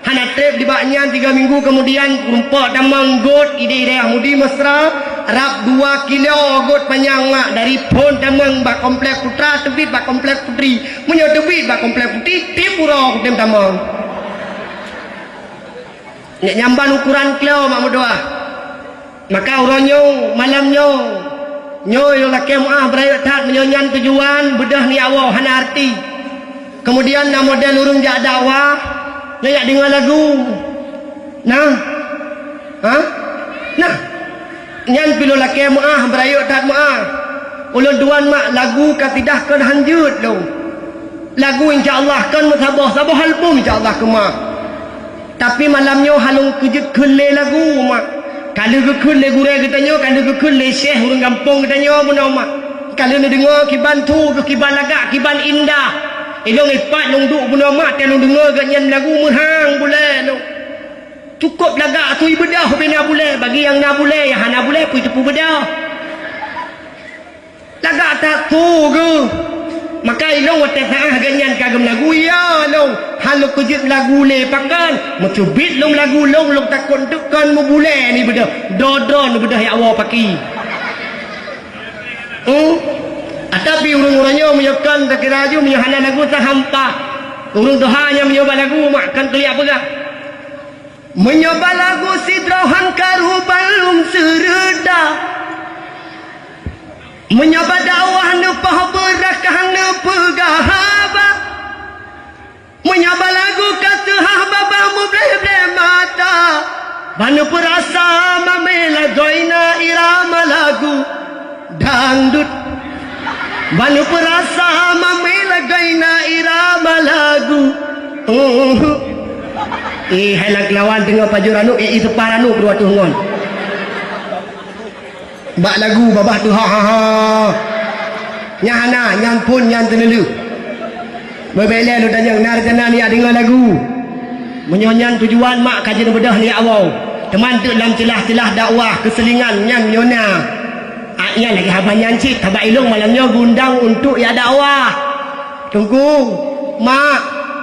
Hana treb dibak nyan tiga minggu keumudian, kurumpok tamong gôt ideh dayah Mudi Mesra, rab dua kilo gôt panyang mak dari phon tamong bak Komplek Putra teubiet bak Komplek Putri. Meunyoe teubiet bak Komplek Putri, tiep uroe kutem tamong. Nyang ban ukuran kilo mak meudoá. Maka uroe nyoe, malam nyoe, nyoe lôn lakée meuáh beurayeuk that meunyoe nyan tujuan beudôh neujak woe hana arti. Keumudian na model ureuëng jak dakwah, nyan jak deungoe lagu. Nah. Ha? Nah. Nyan pi lôn lakée meuáh beurayeuk that meuáh. Ulôn tuan mak lagu kasidah kon han jeuet lôn. Lagu insya Allah kon meusaboh, saboh album insya Allah keumah. Tapi malam nyoe han lôn keujeuet kheun lé lagu mak. Ka lheueh geukheun lé gurée geutanyoe, ka lheueh geukheun lé syeh ureuëng gampông geutanyoe bunoe mak. Ka lheueh neudeungoe kiban su geuh, kiban lagak, kiban indah. Ilôn ipat lôn duek bunoe mak, teuh lôn deungoe gobnyan lagu meuhang bulée lôn. Cukôp lagak su ibeudôh ubé na bulée, bagi nyang na bulée, nyang hana bulée peue teupeu beudôh. Lagak that su geuh. Maka ilôn watée saáh gobnyan ka geumeulagu, ya lôn, han lôn keujeuet lagu lé pakon. Meuteubiet lôn lagu lôn, lôn takot teuk kon meubulée ni beudôh. Droe-droe ni beudôh jak woe paki. Hmm? Tapi ureuëng-ureuëng nyoe meunyoe kon takira ju meunyoe hana lagu sahampah. Ureuëng tuha nyan meunyoe ba lagu mak kon keuliak peugah. Meunyoe ba lagu sidroe han karu ban lôn seureuda. Meunyoe ba dakwah neupoh beurakah neupeugah haba. Meunyoe ba lagu ka teuhah babah meubleh-bleh mata. Ban neupeurasa mamé lagoina irama lagu. Dangdut. Ban neupeurasa mamé lagoina irama lagu. Uh. Eh, hai lam keulawan teungoh pajoh ranub, eh, i seupah ranub dua tuh ngon. Bak lagu babah tu ha ha ha. Nyan hana, nyan phon nyan teuneuleuh. Beubelée lôn tanyong, na rencana neujak deungoe lagu? Meunyoe nyan tujuan mak ka jeuet beudôh nyak woe, teuma teuk lam ceulah-ceulah dakwah keuselingan nyan nyoe na. Ah, nyan lagée haba nyan cit, haba ilong malam nyoe geundang untuk jak dakwah. Teungku, mak,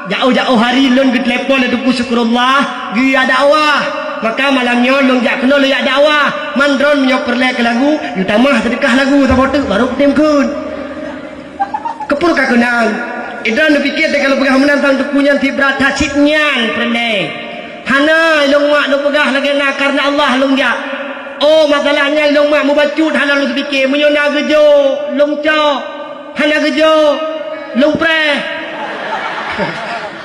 jaoh-jaoh hari lôn geutelepon lé Teungku Syukurullah, geujak dakwah. Maka malam nyoe lôn jak keunoe lôn jak dakwah. Man droeneuh meunyoe peureulée keu lagu, geutamah seudeukah lagu saboh teuk, barô kutem kheun. Keupeue ka keunan? Idroeneuh pike teuka lôn peugah meunan sang teungku nyan sibra that cit nyan peureulée. Hana ilong mak lôn peugah lagée na kareuna Allah lôn jak. Oh, masalah nyan ilong mak mubacut hana lôn seupike. Meunyoe na geujok, lôn cok. Hana geujok, lôn preh.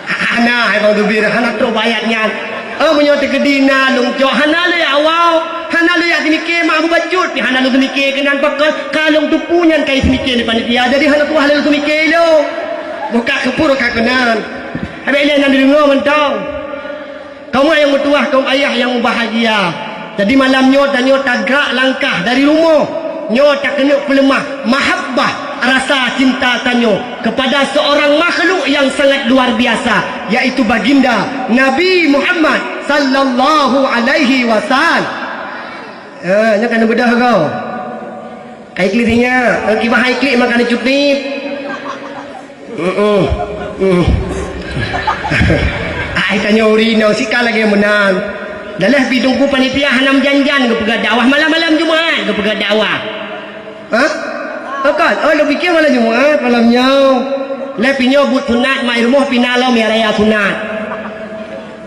Hana, hai bang tubir, hana trok bak ayat nyan. Oh, meunyoe teukeudi na lôn cok, hana lé awai, hana lé yak seumike mak mubacut, hana lôn seumike keunan pakon, ka lôn teupeue nyan kai seumike di panitia, jadi hana tuah lé lôn seumike ilong. Buka keupeue ka keunan. Habéh ilée nyan dideungoe mantong. Kaum nyang meutuwah, kaum ayah nyang mubahgia. Jadi malam nyoe tanyoe tagak langkah dari rumoh. Nyoe takeuneuk peuleumah mahabbah, rasa cinta tanyoe kepada seorang makhluk yang sangat luar biasa, yaitu baginda Nabi Muhammad sallallahu alaihi wasallam. Eh, nyoe kan beudôh kau. Kai klik nyan, kibah hai klik makan cuti. Heeh. Hmm. Ai tanyoe ureueng inong sika lagée meunan. Dalah pi teungku panitia hana meujan-jan geupeugah dakwah, malam-malam Jumat geupeugah dakwah. Hah? Pakon? Oh, lôn pike malam Jumat, malam nyoe. Lé pi nyoe buet sunat, mak i rumoh pina lom ya raya sunat.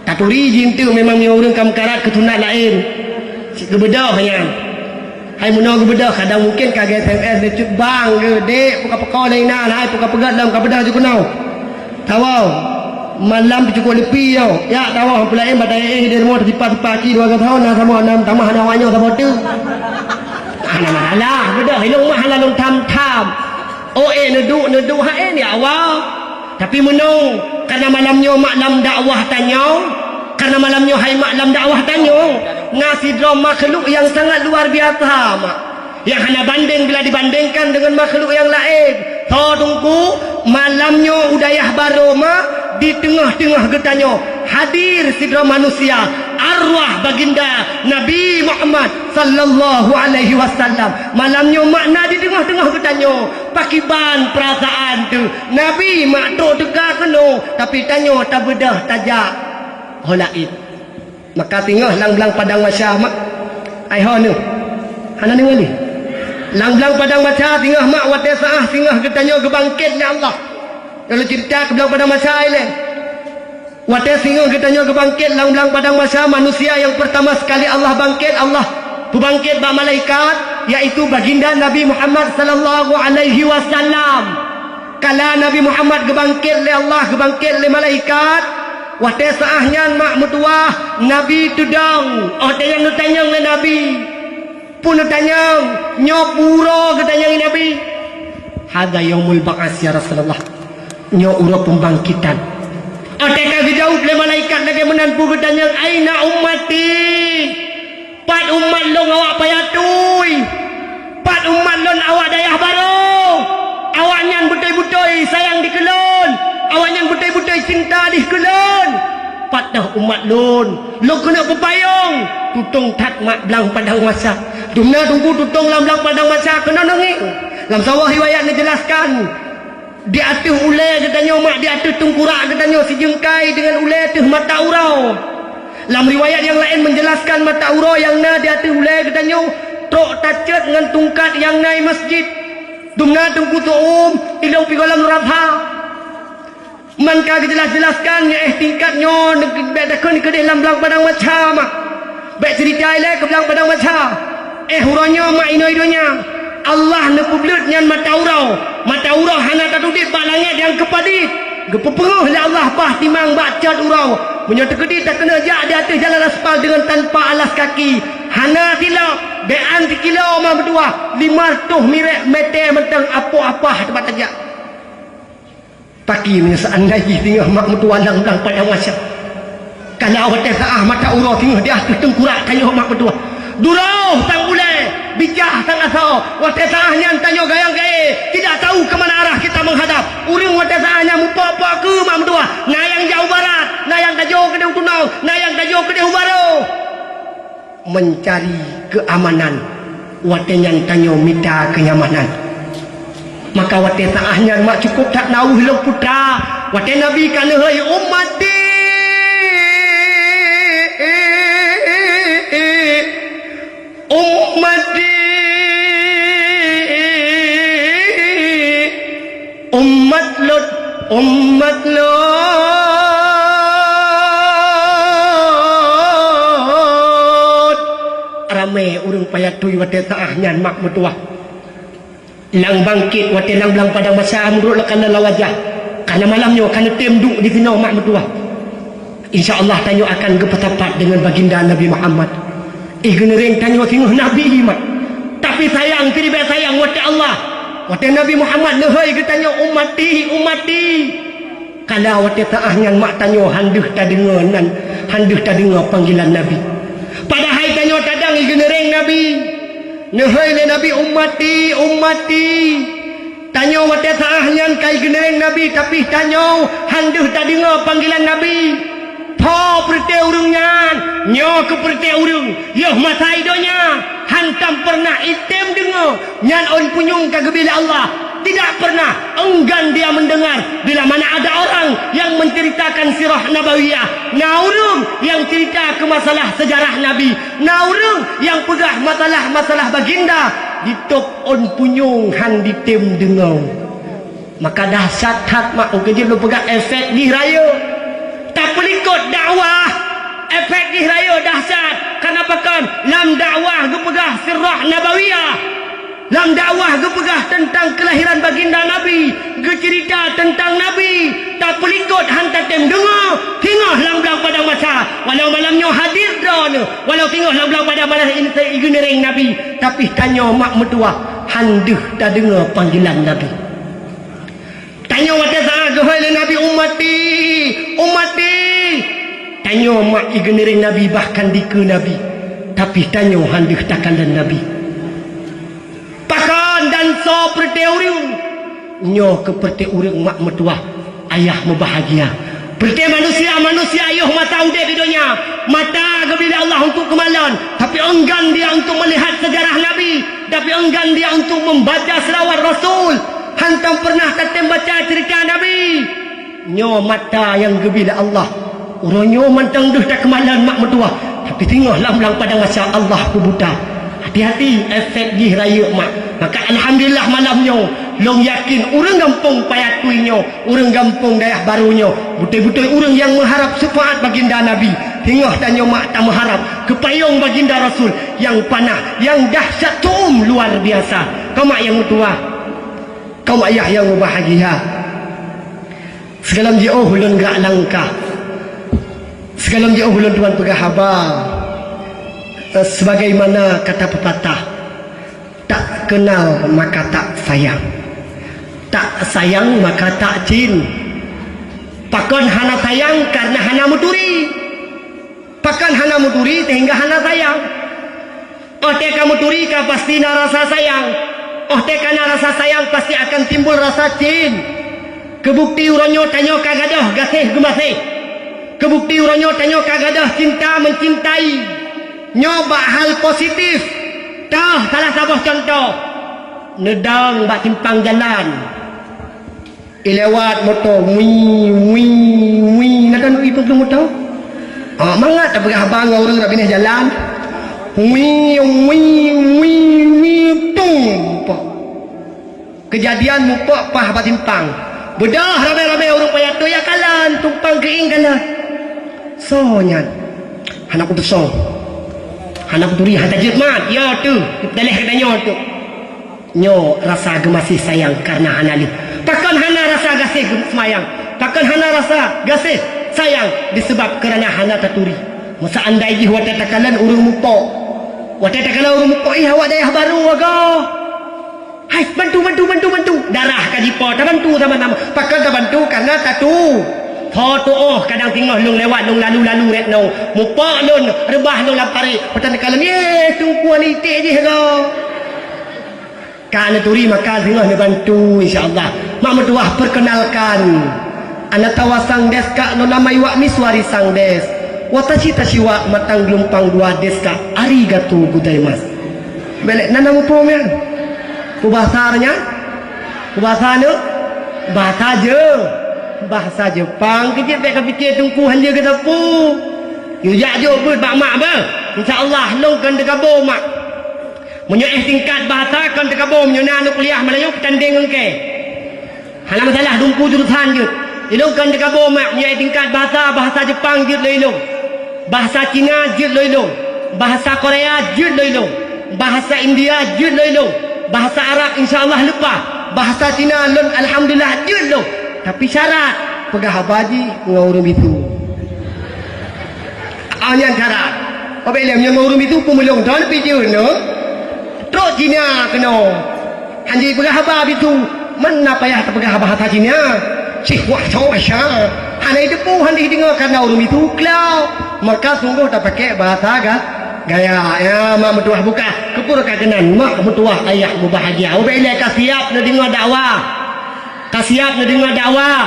Taturi jih enteuk memang meunyoe ureueng ka meukarat keu sunat laén. Cit geubeudôh nyan. Hai meunoe geubeudôh, kadang mungken ka ge-S M S neucut bang geuh, "Dek, peue ka peuko lé inan, hai peue ka peugét lom, ka beudôh ju keunoe." Tawoe, malam pih cukôp leupie nyoe. Jak tawoe, peulaén bak dayah éh di rumoh teusipa-sipa aki dua gasoe na saboh, na meutamah na awak nyoe saboh teuk. Hana masalah, beudôh, ilong mah hana lôn tham-tham. Oh, eh, neuduek, neuduek, ha, eh, di awai. Tapi meunong, karena malam nyoe mak lam dakwah tanyoe, karena malam nyoe hai mak lam dakwah tanyoe, na sidroe makhluk nyang sangat luar biasa, mak. Nyang hana bandeng bila dibandengkan dengan makhluk nyang laén. Tho teungku, malam nyoe u dayah barô, mak, di teungoh-teungoh geutanyoe hadir sidroe manusia, arwah baginda Nabi Muhammad sallallahu alaihi wasallam. Malam nyoe mak na di teungoh-teungoh geutanyoe. Pakiban peurasaan teuh, Nabi mak trok teuka keunoe, tapi tanyoe tabeudôh tajak ho laén. Maka singoh lam blang padang mahsya mak, ai ho neuh, hana deungoe lé. Lam blang padang mahsya singoh mak, watée seu'ah singoh geutanyoe geubangket lé Allah. Lalu ceurita keu blang padang mahsya ilée. Watée singoh geutanyoe geubangket lam blang padang mahsya, manusia nyang peurtama sekali Allah bangket, Allah peubangket bak malaikat, yaitu baginda Nabi Muhammad sallallahu alaihi wasallam. Kala Nabi Muhammad geubangket lé Allah, geubangket lé malaikat, watée seu'ah nyan mak meutuwah, Nabi teudong, oh, watée nyan geutanyong lé Nabi. Peue neutanyong, nyoe peue uroe geutanyong Nabi? "Hadza yaumul ba'ats, ya Rasulullah." Nyoe uroe peubangkitan. Watée ka geujaweueb lé malaikat lagée meunan peue geutanyong, "Aina ummati?" Pat umat lôn awak payah tui? Pat umat lôn awak dayah barô? Awaknyan beutôi-beutôi sayang dikeue lôn. Awaknyan beutôi-beutôi cinta dikeue lôn. Pat teuh umat lôn? Lôn keuneuk peupayong, tutong that mak blang padang mahsya. Dumna teungku tutong lam blang padang mahsya keunoe ngieng. Lam saboh riwayat neujelaskan, di ateueh ulée geutanyoe mak, di ateueh teungkurak geutanyoe sijeungkai deungon ulée teuh mata uroe. Lam riwayat nyang laén menjelaskan mata uroe nyang na di ateueh ulée geutanyoe trok tacot ngon tungkat nyang na i masjid. Dumna teungku tu'um, ilong pi gohlom nuraka. Man ka geujeulaih-jeulaihkan nyoe, eh, tingkat nyoe, bék takheun keudeh lam blang padang mahsya mak. Bék ceurita ilée keu blang padang mahsya. Eh, uroe nyoe mak inoe donya, Allah neupeubleuet nyan mata uroe. Mata uroe hana tatudeb bak langét nyang keupadit. Geupeupeungéh lé Allah paih timang bak cot uroe. Meunyoe teukeudi takeuneuk jak di ateueh jalan aspal deungon tanpa alas kaki, hana silop, bék an sikilo mak meutuwah, limong reutôh mètè mantong apoh apah teumpat tajak. Paki meunyoe seandai jih singoh mak meutuwah lam blang padang mahsya. Kana watée seu'ah mata uroe singoh di ateueh teungkurak tanyoe mak meutuwah. Duroe sang ulée, Bijah sang asoe, watée saát nyan tanyoe gayang gaé, tidak tahu ke mana arah kita menghadap. Ureuëng watée saát nyan mupok-pok keu mak meutuwah, na nyang jak u barat, na nyang tajok keudeh u tunong, na nyang tajok keudeh u barô. Mencari keamanan, watée nyan tanyoe mita kenyamanan. Maka watée saát nyan mak cukôp that na weueh lôn putra, watée Nabi ka neuhôi, "Ummati, ummati, umat lôn, umat lôn." Ramé ureuëng payah tui watée saát nyan mak meutuwah. Lam bangkét watée lam blang padang masa meunurot lakalan lawajah. Karena malam nyoe ka neutem duek di sinoe mak meutuwah. Insya Allah tanyoe akan geupeusapat deungon baginda Nabi Muhammad. Ih geuneureng tanyoe singoh Nabi mak. Tapi sayang, siribée sayang watée Allah. Watée Nabi Muhammad neuhôi geutanyoe, "Ummati, ummati." Kala watée saát nyan mak tanyoe han deuh tadeungoe nan, han deuh tadeungoe panggilan Nabi. Padahai tanyoe tadang i geuneureng Nabi. Neuhôi lé Nabi, "Ummati, ummati." Tanyoe watée saát nyan ka i geuneureng Nabi, tapi tanyoe han deuh tadeungoe panggilan Nabi. Pho peureuté ureuëng nyan, nyoe keuh peureuté ureuëng, yoh masa i donya, hantom peureunah item deungoe, nyan ôn punyueng ka geubri lé Allah. Tidak pernah enggan dia mendengar bila mana ada orang yang menceritakan sirah nabawiyah. Na ureuëng nyang cerita keu masalah sejarah Nabi, na ureuëng nyang peugah masalah-masalah baginda, ditôb ôn punyueng han ditem deungoe. Maka dahsyat that mak, mungken jeuet lôn peugah efek jih rayeuk. Tapeulikot dakwah, efek jih rayeuk dahsyat. Karena pakon? Lam dakwah geupeugah sirah nabawiyah. Lam dakwah geupeugah teuntang keulahiran baginda Nabi, geuceurita teuntang Nabi, tapeulikot han tatem deungoe, singoh lam blang padang masa, walau malam nyoe hadir droeneueh, walau singoh lam blang padang masa i geuneureng Nabi, tapi tanyoe mak meutuwah han deuh tadeungoe panggilan Nabi. Tanyoe watée saát geuhôi lé Nabi, "Ummati, ummati." Tanyoe mak i geuneureng Nabi bahkan dikeue Nabi, tapi tanyoe han deuh takalon Nabi. Pakon dan soe peureuté ureuëng? Nyoe keuh peureuté ureuëng mak meutuwah, ayah meubahagia. Peureuté manusia-manusia yoh masa udeb di donya, mata geubri lé Allah untuk keumalon, tapi enggan dia untuk melihat sejarah Nabi, tapi enggan dia untuk membaca selawat Rasul. Hantom peureunah tatem baca ceurita Nabi. Nyoe mata nyang geubri lé Allah. Uroe nyoe mantong deuh takeumalon mak meutuwah, tapi singoh lam blang padang masa Allah peubuta. Hati-hati, efek jih rayeuk mak. Maka alhamdulillah malam nyoe, lôn yakin ureuëng gampông Paya Tui nyoe, ureuëng gampông Dayah Barô nyoe, beutôi-beutôi ureuëng nyang meuharab syafaat baginda Nabi. Singoh tanyoe mak tameuharab keu payông baginda Rasul nyang panah, nyang dahsyat tuum luar biasa. Keu mak nyang meutuwah, keu mak ayah nyang meubahagia. Sigohlom jiôh ulôn gerak langkah, sigohlom jiôh ulôn tuan peugah haba, eh, sebagaimana kata pepatah, "Tak kenal maka tak sayang, tak sayang maka tak cin." Pakon hana sayang? Karena hana meuturi. Pakon hana meuturi sehingga hana sayang? Óh tée ka meuturi ka pasti na rasa sayang. Óh tée ka na rasa sayang pasti akan timbul rasa cin. Keubukti uroe nyoe tanyoe ka gadôh gaséh geumaséh. Keubukti uroe nyoe tanyoe ka gadôh cinta mencintai. Nyoe bak hal positif. Toh salah saboh cuntoh. Neudong bak simpang jalan. Ilewat moto, wii, wii, wii. Na kan ipeugah moto? Ah, mangat tapeugah haba ngon ureuëng rot binéh jalan. Wii, wii, wii, wii, tung, mupok. Keujadian mupok paih bak simpang. Beudôh ramé-ramé ureuëng Paya Tui ya kalon, tumpang keuieng kalon. Soe nyan? Hana kupeusong. Hana kuturi, hana jeuet mat. Ya teuh, daleh geutanyoe teuh. Nyoe rasa geumaséh sayang kareuna hana lé. Pakon hana rasa gaséh geuseumbayang? Pakon hana rasa gaséh sayang diseubab kareuna hana taturi? Meuseundai jih watée takalon ureuëng mupok, watée takalon ureuëng mupok, ih, awak Dayah Barô agoe. Hai, bantu, bantu, bantu, bantu! Darah ka jipo, tabantu sama-sama. Pakon tabantu? Kareuna tatu. Ho tuoh kadang singoh lôn lewat, lôn lalu-lalu rek nyoe. Mupok lôn, reubah lôn lam parit. Patang teukalon, "Ye, Teungku Ani iték jih ko." Ka neuturi maka singoh neubantu, insya Allah. Mak meutuwah, perkenalkan. Anatawa sang des ka nonamai wak miswari sang des. Watashi tashi wak matang geulumpang dua des ka. Arigatou gozaimasu. Belek nana muphom nyan. Peubahasa nyan? Peubahasa nyoe? Bahasa Je-, bahasa Jepang. Keu jeuet bèk kapike Teungku hanjeuet geusapeue. Yue jak jok beuet bak mak beuh. Insya Allah, lôn kon teukabo mak. Meunyoe éh tingkat bahasa kon teukabo, meunyoe na aneuk kuliah Meulayu peutandeng ngon kèe. Hana masalah, dumpu jurusan jeuet. Ilôn kon teukabo mak, meunyoe éh tingkat bahasa, bahasa Jepang jeuet lé ilôn. Bahasa Cina jeuet lé ilôn. Bahasa Korea jeuet lé ilôn. Bahasa India jeuet lé ilôn. Bahasa Arab insya Allah leupah. Bahasa Cina lôn alhamdulillah jeuet lôn. Tapi syarat, peugah haba jih ngon ureueng bisu. Ah, nyan cara. Wabék lé meunyoe ureueng bisu peumulông don pih jeuet nyoe. Trok Cina keunoe. Hanjeuet peugah haba bisu. Meunan payah tapeugah bahasa Cina. Cih wah cok sya. Hana jiteupeue, hana jideungoe kareuna ureueng bisu klau. Maka sunggoh tapakèk bahasa ga-, gaya. Ya, mak meutuwah buka. Keupeue ka keunan, mak meutuwah ayah mubahgia. Wabék lé ka siap neudeungoe dakwah. Ka siap neudeungoe dakwah?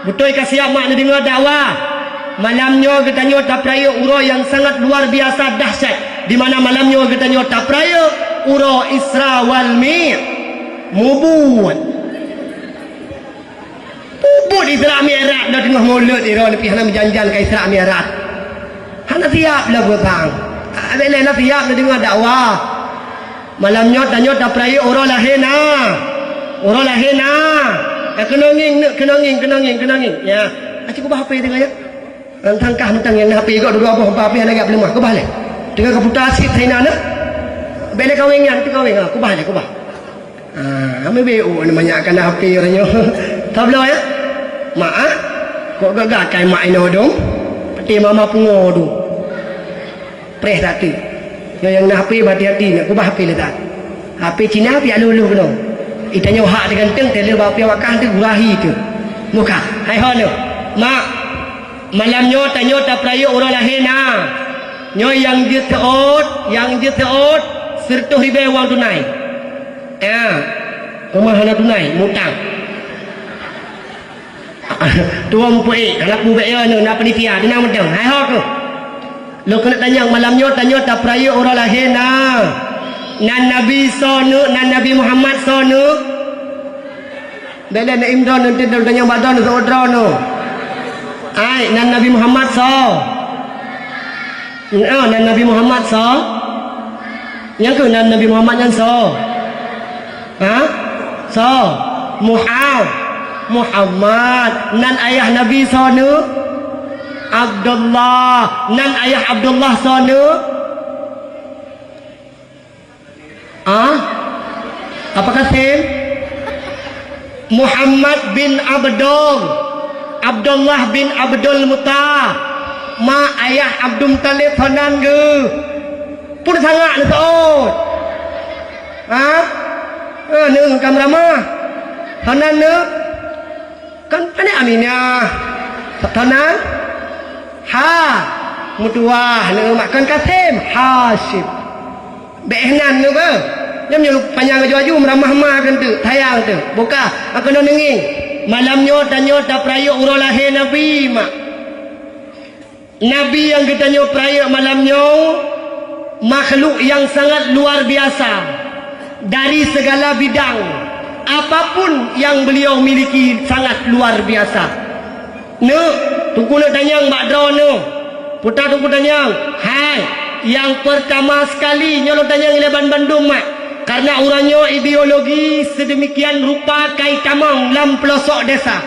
Beutôi ka siap mak neudeungoe dakwah? Malam nyoe geutanyoe tapeurayeuk uroe nyang sangat luar biasa dahsyat, di mana malam nyoe geutanyoe tapeurayeuk uroe Isra wal Mi-, mubuet. Mubuet Isra Mi'raj, na teungoh mulod droeneuh pih hana meujan-jan ka Isra Mi'raj. Hana siap lé peue sang. Abéh lé na siap neudeungoe dakwah. Malam nyoe tanyoe tapeurayeuk uroe lahé na. Uroe lahé na. Eh, keunong ngieng, neuk, keunong ngieng, keunong ngieng, keunong ngieng. Ya. Aci kubah H P teuka ya. Tangkah mantong nyang na H P gok dua boh, empat H P hana gak peuleumah. Kubah lé. Teuka kaputa sit hai na, neuk. Bèk lé kaweng nyan, teuka kaweng. Ha, kubah lé, kubah. Ah, amai B U ni banyak kana H P uroe nyoe. Tabloe ya? Mak ah? Kok gagah kai mak inoe dong? Peti mama pungo tu. Preh that tu. Nyoe nyang na H P hati-hati nyoe kubah H P le that. H P Cina piak luluh keunoe. Itanyoe hak teugantung tele bak piak wakah tu gurahi tu. Muka. Hai ho nyoe. Mak, malam nyoe tanyoe tapeurayeuk uroe lahé na. Nyoe nyang jeuet seuôt, nyang jeuet seuôt, seureutôh ribèe wang tunai. Ya, peumah hana tunai, mutang. Tuwö mupeuék, hana peue bèk yo nyoe, na panitia, teunang mantong. Hai ho keuh. Lôn keuneuk tanyong, malam nyoe tanyoe tapeurayeuk uroe lahé na. Nan Nabi soe neuk, nan Nabi Muhammad soe neuk? Bèk lé na imdon nanti tanyong bak droeneuh seuôt droeneuh. Ai, nan Nabi Muhammad soe? Oh, nan Nabi Muhammad soe? Nyang keuh nan Nabi Muhammad nyan soe? Ha? Soe? Muha-, Muhammad. Nan ayah Nabi soe neuk? Abdullah. Nan ayah Abdullah soe neuk? Ah? Apa Kasim? Muhammad bin Abdul, Abdullah bin Abdul Muttalib, ma ayah Abdul Muttalib soe nan geuh. Pun sangat neuseuôt. Ha? Ha, neuk kam ramah. Soe nan neuk? Kon aneuk Aminah. Soe nan? Ha, meutuwah, neuk mak kon Kasim, Hasyim. Bèk nan neuk beuh. Nyan meunyoe panyang aju-aju meuramah ma keuneuk, sayang teuh. Buka, aku nyoe neungieng. Malam nyoe tanyoe tapeurayeuk uroe lahé Nabi, mak. Nabi nyang geutanyoe peurayeuk malam nyoe makhluk nyang sangat luar biasa dari segala bidang. Apapun yang beliau miliki sangat luar biasa. Neuk, Teungku neuk tanyong bak droeneuh. Puta Teungku tanyong. Hai, nyang peurtama sekali nyoe lôn tanyong ilée banmandum mak. Karena uroe nyoe ideologi sedemikian rupa kai tamong lam peulosok desa.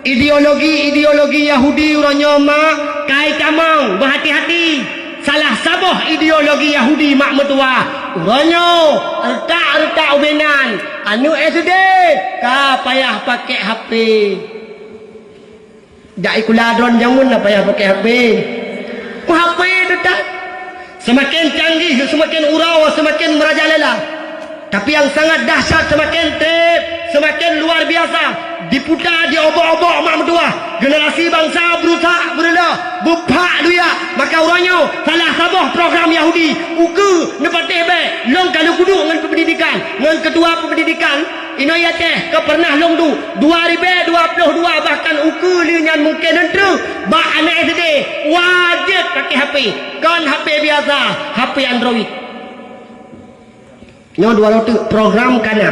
Ideologi-ideologi Yahudi uroe nyoe mak kai tamong, beuhati-hati. Salah saboh ideologi Yahudi mak meutuwah. Uroe nyoe, reutak-reutak ubé nan, aneuk S D ka payah pakai H P. Jak sikula droe jameun na payah pakai H P. Ku H P teutab. Seumaken canggih, seumaken uroe, seumaken meurajalela. Tapi nyang sangat dahsyat seumaken treb, Seumaken luar biasa, diputa, diobok-obok mak meutuwah. Generasi bansa beurusak, beureuloh, beuphak duyak. Maka uroe nyoe salah saboh program Yahudi, ukeue neupatéh bèe lôn ka lheueh kuduek ngon peupendidikan, ngon keutua peupendidikan. Inoe i Aceh ka pernah lôn duek, dua ribèe dua ploh dua, bahkan ukeue lheueh nyan mungken treuk bak aneuk S D wajéb pakai H P, kon H P biasa, H P Android. Nyoe dua droe teuk program kana.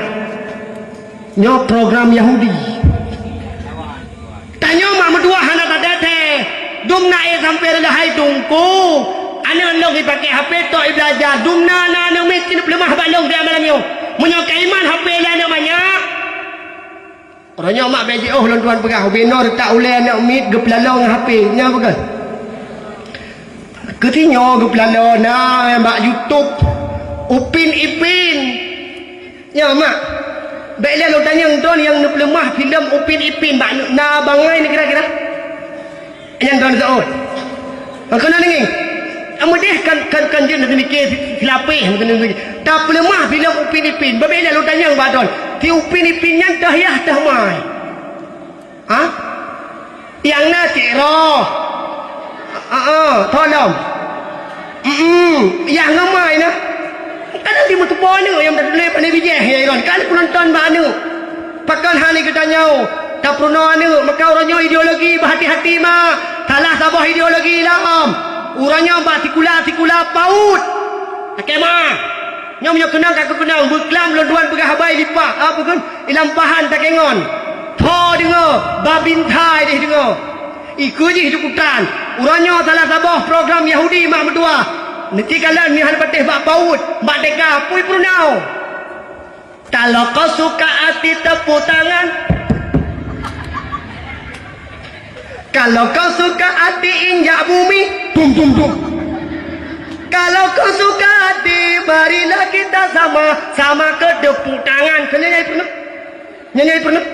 Nyoe program Yahudi. Tanyoe mak meutuwah hana tadeungoe. Dum na éh sampoe reulah hai teungku. Aneuk lôn jipakèk H P tok jibeulajar. Dum na, na aneuk miet keuneuk peuleumah bak lôn siat malam nyoe. Meunyoe ka iman H P lé aneuk manyak. Uroe nyoe mak bèk jiôh lôn tuan peugah, ubé noe reutak ulèe aneuk miet geupeulalô ngon H P. Nyan peugah. Keuti nyoe geupeulalô na bak YouTube, Upin Ipin. Nyoe mak, bèk lé lôn tanyong droen nyang neupeuleumah filem Upin Ipin bak na bangai ni kira-kira. Nyan droen seuôt. Maka na ngieng. Ameudeh kan, kan, kan jeuet neumike silapeh meukeunong. Tapeuleumah filem Upin Ipin. Babeh lé lôn tanyong bak droen. Si Upin Ipin nyan teuh yah teuh mai. Ha? Nyang na cit roh. Heeh, tolong. Mm-mm. Yah ngon mai na. Kadang di meutupo aneuk nyang tatuléh pandai bijéh ya Iron. Kan penonton bak aneuk. Pakon hana geutanyoe, tapeurunoe aneuk, maka uroe nyoe ideologi, beuhati-hati ma, salah saboh ideologi lom. Uroe nyoe bak sikula-sikula paut. Lakèe ma. Nyoe meunyoe keunong ka kukeunong, beuklam lôn tuan peugah haba i Lipak, apa kheun? I Lampahan takèe ngon. Tho deungoe, babinsa ideh deungoe. Ikeue jih dukutan. Uroe nyoe salah saboh program Yahudi mak meutuwah. Neuti kalon meuhan patéh bak paut, bak deka, pui peurunoe. Kalau kau suka hati tepuk tangan. Kalau kau suka hati injak bumi. Tum, tum, tum. Kalau kau suka hati, marilah kita sama-sama ke tepuk tangan. Kena nyai pernah? Nyan nyai peurunoe.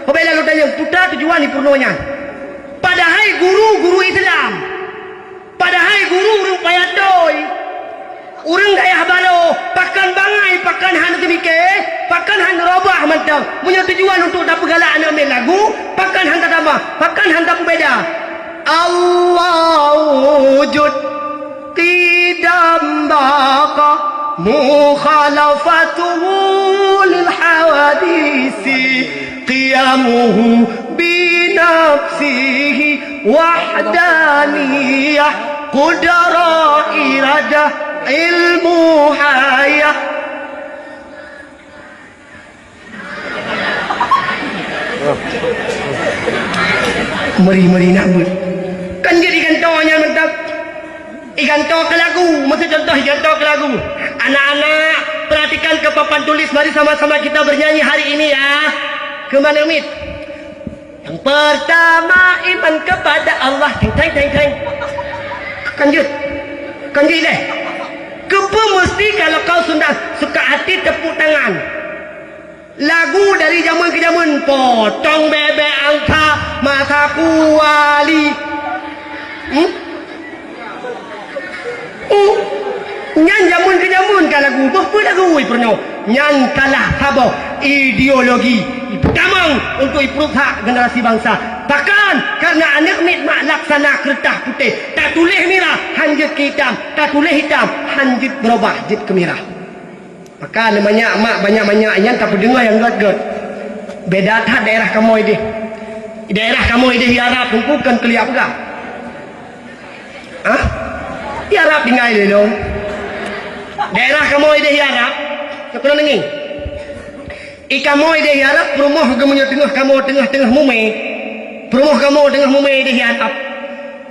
Pabila lôn tanyong, peue tujuan jipeurunoe nyan? Padahai guru-guru Islam. Padahai guru ureueng payah doi. Ureueng dayah barô, pakon bangai, pakon hana teumike, pakon hana robah mantong. Meunyoe tujuan untuk tapeugalak aneuk miet lagu, pakon hana tatamah, pakon hana tapeubeda. Allahu wujud. Qidam baqa mukhalafatuhu lil hawadisi, qiyamuhu bi nafsihi wahdaniyah, qudrah iradah ilmu hayah. Meuri-meuri nak beuet. Kan jeuet igantoe nyan mantap. Igantoe keu lagu, maksud contoh igantoe keu lagu. Anak-anak, perhatikan ke papan tulis, mari sama-sama kita bernyanyi hari ini ya. Keu ma aneuk miet. Yang pertama iman kepada Allah. Teng, teng, teng, teng. Kan jeuet. Kan jeuet leh. Keupeue meusti kalau kau sudah suka hati tepuk tangan? Lagu dari jameun keu jameun, potong bebek angsa masa kuali. Hmm? Uh, nyan jameun keu jameun ka lagu, boh peue lagu ipeurunoe. Nyan salah saboh ideologi ipeutamong untuk ipeurusak generasi bansa. Pakon? Karena aneuk miet mak laksana keureutah putéh, tatuléh mirah han jeuet keu itam, tatuléh itam han jeuet beurubah jeuet keu mirah. Maka neumanyak mak banyak-banyak nyan tapeudeungoe nyang gét-gét. Beda that daerah kamoe deh. Daerah kamoe deh di Arab teungku kon keuliak peugah. Hah? Di Arab tinggai lé lôn. Daerah kamoe deh di Arab, keunoe neungieng. I kamoe deh di Arab peurumoh geumeunyoe teungoh kamoe teungoh-teungoh mumé. Peurumoh kamoe teungoh mumé deh di Arab.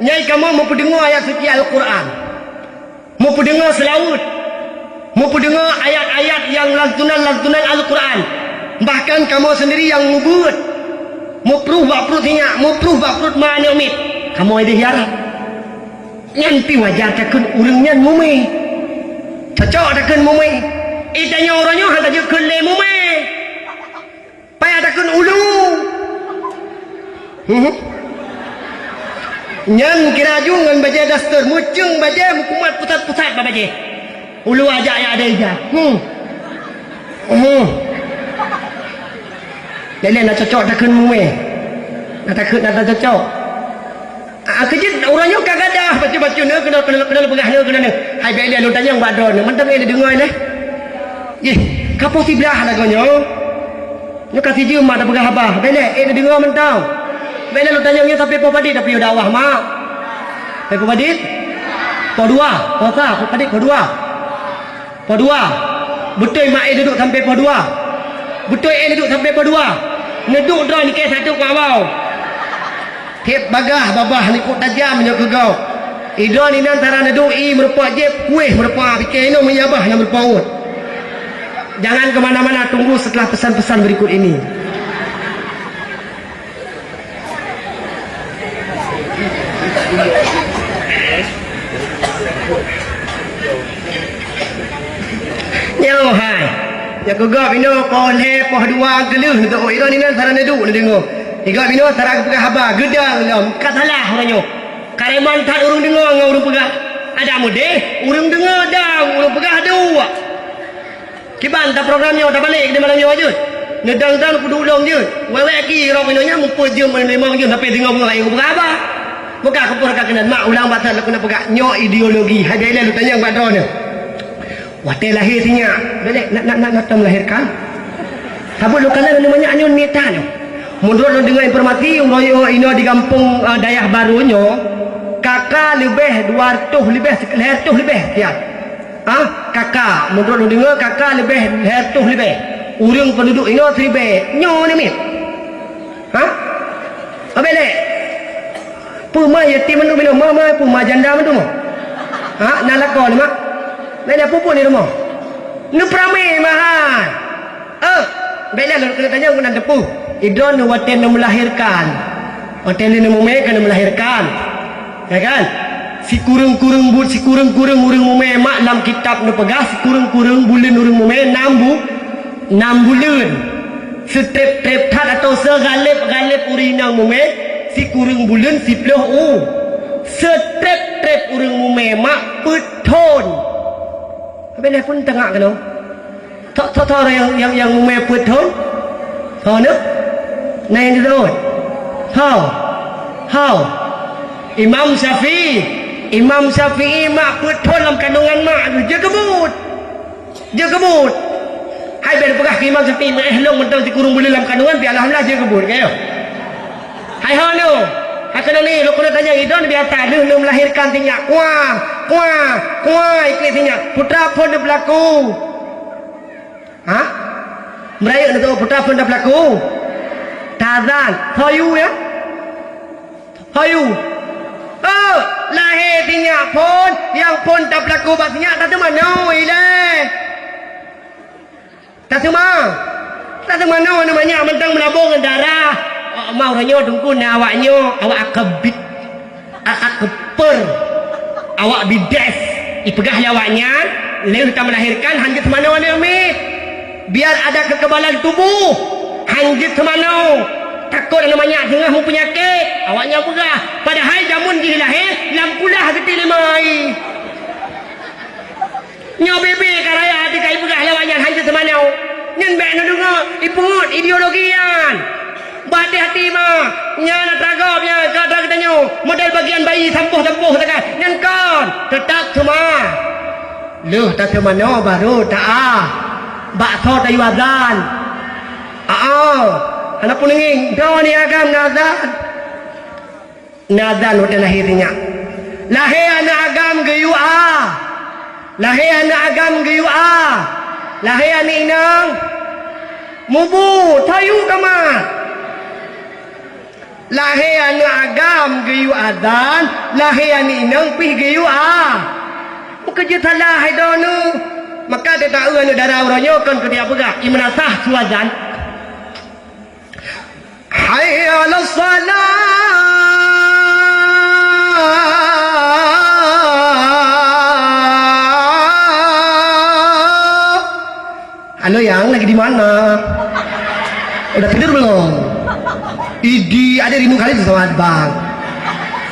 Nyai kamoe meupeudeungoe ayat suci Al-Qur'an. Meupeudeungoe seulaweuet, meupeudeungoe ayat-ayat nyang lantunan-lantunan Al-Qur'an. Bahkan kamoe seundiri nyang meubeuet, meupruh bak pruet sinyak, meupruh bak pruet ma aneuk miet. Kamoe deh di Arab. Nyan pih wajar takheun ureueng nyan mumé. Cocok takheun mumé. Ih, tanyoe uroe nyoe hana jeuet kheun lé mumé. Payah takheun ulu. Mhm. Nyan kira ju ngon bajèe daster, meuceueng bajèe, meukumat pusat-pusat bak bajèe. Ulu ajak ya ada ija. Hmm. Hmm. Bèk lé na cocok takheun mumè. Na takheun na cocok. Ah, keujeuet ureueng nyoe ka gadah bacut-bacut nyoe, keunoe, keunoe, keunoe peugah nyoe, keunoe nyoe. Hai bèk lé lôn tanyong bak droeneuh, mantong ék lé deungö lé. Yeh, ka poh siblaih lagoe nyoe. Nyoe ka sijeuem mak tapeugah haba. Bèk lé, ék lé deungö mantong. Bèk lé lôn tanyong nyoe sampoe poh padit tapiôh dakwah, mak? Sampoe poh padit? Poh dua, poh sa, poh padit poh dua. Poh dua. Beutôi mak ék duek sampoe poh dua. Beutôi ék duek sampoe poh dua. Neuduek droe nike satu keu awai. Tiep bagaih babah likot tajam nyoe keu gob. Idroe inan sara neuduek ié meurumpok jieb, kuéh meurumpok pike inong meuyabah nyang meurumpok uet. Jangan ke mana-mana, tunggu setelah pesan-pesan berikut ini. Nyoe hai, nyang keu gob inoe poh lhèe poh dua geuleuh neuteu'oh, idroe inan sara neuduek neudeungoe. Igob inoe sara geupeugah haba, geudong lom, ka salah uroe nyoe. Kareman that ureueng deungoe ngon ureueng peugah. Adak meudeh, ureueng deungoe dong, ureueng peugah duek. Kiban taprogram nyoe tabalek di malam nyoe jeuet. Neudang-dang kuduek lom jeuet. Wèk-wèk ki rot inoe nyan mupeue jeuem limong jeuem sampoe singoh beungoh ayeueng peugah haba. Meuka keupeue ka keunan mak ulang bak that lôn keuneuk peugah nyoe ideologi. Hai bèk lé lôn tanyong bak droeneuh. Watèe lahé sinyak, bèk lé na, na, na, na tom melahirkan. Saboh lôn kalon ngon manyak nyoe niet that nyoe. Meunurot lôn deungö informasi, uroe nyoe inoe di gampông, eh, Dayah Barô nyoe, kaka leubeh dua reutôh leubeh, lhèe reutôh leubeh siat. Ah, kaka, meunurot lôn deungö kaka leubeh lhèe reutôh leubeh. Ureueng peunduduek inoe siribèe. Nyoe ni miet. Ha? Abéh lé. Peue ma yatim mandum inoe, ma, ma, peue ma janda mandum? Ha, na lakoe ni, mak? Laén na peue-peue ni rumoh? Neupeuramé ma hai. Eh, bèk lé lôn keuneuk tanyong keunan teupeu. Idroeneuh watèe neumeulahérkan. Watèe lé neumumè ka neumeulahérkan. Ya kan? Sikureueng-kureueng buet, sikureueng-kureueng ureueng mumè mak lam kitab neupeugah sikureueng-kureueng buleuen ureueng mumè nam bu-, nam buleuen. Seutrép-trép that atau seugalép-galép ureueng inong mumè sikureueng buleuen siploh u. Seutrép-trép ureueng mumè mak peuet thon. Abéh lé pun tangak keunoe. Tho, tho, tho nyang, nyang, nyang mumè peuet thon? Tho nyoe? Na nyang jiteuôt? Tho. Tho. Imam Syafi'i. Imam Syafi'i mak peuet thon lam kandungan mak jeuet keubuet. Jeuet keubuet. Hai bèk peugah keu Imam Syafi'i meu'èh lôn mantong sikureueng buleuen lam kandungan, pih alhamdulillah jeuet keubuet, ka nyoe. Hai ho nyoe. Hai keunoe ni, lôn keuneuk tanyong idroeneuh biasa lheueh neumeulahérkan sinyak. Kuah, kuah, kuah, iklik sinyak. Peue teuma phon neupeulaku? Ha? Meurayeuk neuteu'oh peue teuma phon neupeulaku? Tazan. Soe yue, ya? Soe yue. Oh, lahé sinyak phon, nyang phon tapeulaku bak sinyak tateumanoe ilèe. Tateuma-, tateumanoe aneuk manyak mantong meunabong ngon darah. Oh, ma uroe nyoe teungku na awak nyoe, awak akabit. A-, akper. Awak bides. Ipeugah lé awak nyan, lheueh tameulahérkan han jeuet teumanoe aneuk miet. Biar ada kekebalan tubuh, han jeuet teumanoe. Takot aneuk manyak teungoh meupeunyakét. Awak nyan peugah, padahai jameun jih lahé lam kulah geuti lé ma ai. Nyoe bebe ka raya até ka ipeugah lé awak nyan han jeuet teumanoe. Nyan bèk neudeungoe, ipeungeut ideologi nyan. Bah hati-hati ma, nyan atra gob nyan ka atra geutanyoe, model bagian bayi sampoh-sampoh sagai. Nyan kon, teutap teuma. Lheueh tateumanoe barô ta-, ah, bak soe tayue azan. Aa, hana peuneungieng, droeneuh agam na azan. Na azan watèe lahé sinyak. Lahé aneuk agam geuyue a. Lahé aneuk agam geuyue a. Lahé aneuk inong mubu, tayue kamat. Lahé aneuk agam geuyue azan, lahé aneuk inong pih geuyue a. Meukeujeuet salah hai droeneuh. Maka teuta eu aneuk dara uroe nyoe kon keu tiep peugah, imeunasah su azan. Hayya 'alas shalah. Halo, Yang, lagi di mana? Udah tidur belum? Idi, ada rindu kali bersama Abang.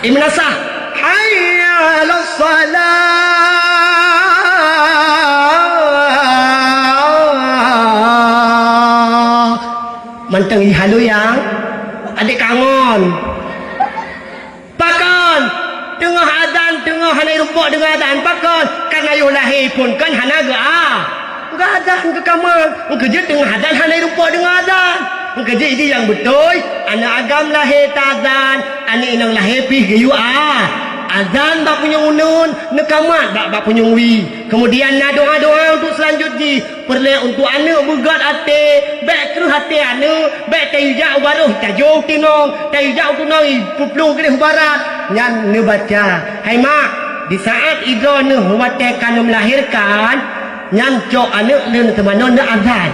Imeunasah. Hayya 'alas shalah. Mantong jih halo nyang adek kangon. Pakon? Teungoh azan, teungoh hana rumpok deungoe azan. Pakon? Kareuna yoh lahé phon kon hana geu-a. Geu-azan keu kamar. Engkeu jeuet teungoh azan hana rumpok deungoe azan. Engkeu jeuet jih nyang beutôi, aneuk agam lahé ta-azan, aneuk inong lahé pih geuyue a. Azan bak punyueng uneuen, neukamat bak, bak punyueng wie. Keumudian na doa-doa untuk seulanjut jih. Peureulée untuk aneuk beugét até, bék kreueh até aneuk, bék tayue jak u barôh tajok u teunong, tayue jak u teunong iplueng gleh u barat. Nyan neubaca, "Hai mak, di saát idroeneuh watée ka neumeulahérkan, nyan cok aneuk lôn teumanoe neuazan."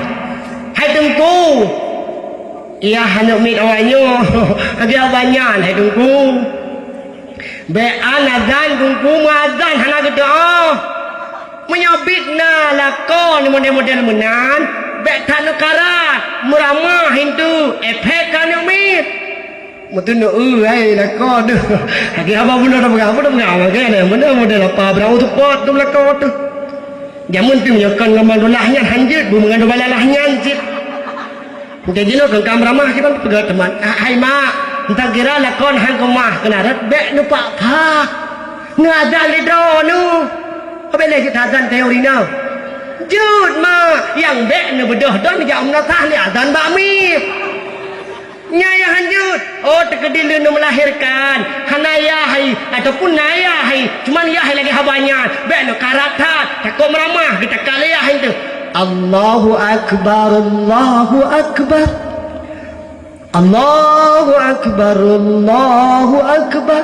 Hai Teungku, yah aneuk miet awaknyoe, biar banyan, hai Teungku. Bék an azan Teungku meuazan hana geuteu'oh. Meunyoe biet na lakoe model-model meunan, bék that neukarat, meuramah hintu, efek ka aneuk miet. Meuteuneu, eu, hai lakoe deuh. Lagée haba bunoe tapeugah, bunoe tapeugah, lagée nyan, bunoe model apa, beurangôt seupôt tu lakoe teuh. Jameun pih meunyoe kon ngon bandolah nyan hanjeuet, beumeungon dobalah nyan cit. Jadi jinoe keu ka meuramah kiban peugah teuma, "Ah, hai mak, entah kira lakon han keumah keunaret bék neupak-pak. Neuazan lé droeneuh. Abéh lé jeuet azan teori na. Jeuet mak, nyang bék neubeudôh droeneuh jak u meunasah lé azan bak miet." Nyan nyang han jeuet. Oh, teukeudi lé neumeulahérkan. Hana yah hai, ataupun na yah hai. Cuman yah hai lagée haba nyan. Bék neukarat that. Takot meuramah, geutakah lé yah hai teuh. Allahu Akbar, Allahu Akbar. Allahu Akbar, Allahu Akbar.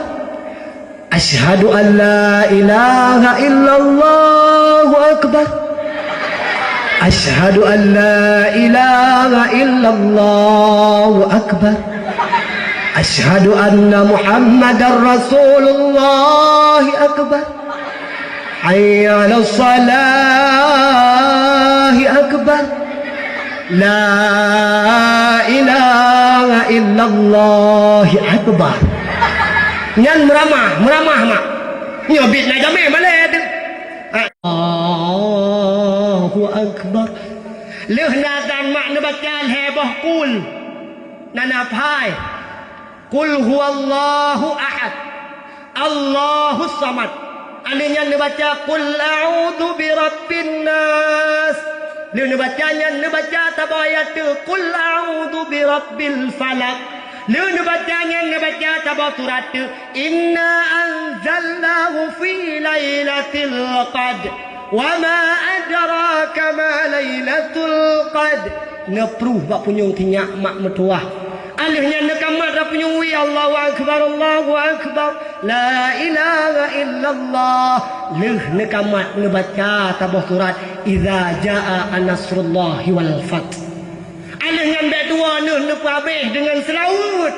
Asyhadu an la ilaha illallah, Allahu Akbar. Asyhadu an la ilaha illallah, Allahu Akbar. Asyhadu anna Muhammadar Rasulullah, Allahu Akbar. Hayya 'alas shalah, Allahu Akbar. La ilaha illallah, Allahu Akbar. Nyan meuramah, meuramah mak. Nyoe biet na jamé malée teuh. Allahu Akbar. Lheueh neuazan mak neubaca lhée boh kul. Na na phai. Qul huwallahu ahad. Allahus samad. Alheuh nyan neubaca, "Qul a'udzu birabbin nas." Lheuh neubaca nyan neubaca saboh ayat teuh, "Qul a'udzu birabbil falaq." Lheuh neubaca nyan neubaca saboh surat teuh, "Inna anzalnahu fi lailatul qadr." "Wa ma adraka ma lailatul qadr." Neupruh bak punyueng sinyak mak meutuwah. Alheuh nyan neukamat bak punyueng wie, Allahu Akbar, Allahu Akbar. La ilaha illallah. Lheuh neukamat neubaca saboh surat, "Idza jaa nasrullahi wal fath." Alheuh nyan bék tuwoe neuh neupeuhabéh deungon seulaweuet.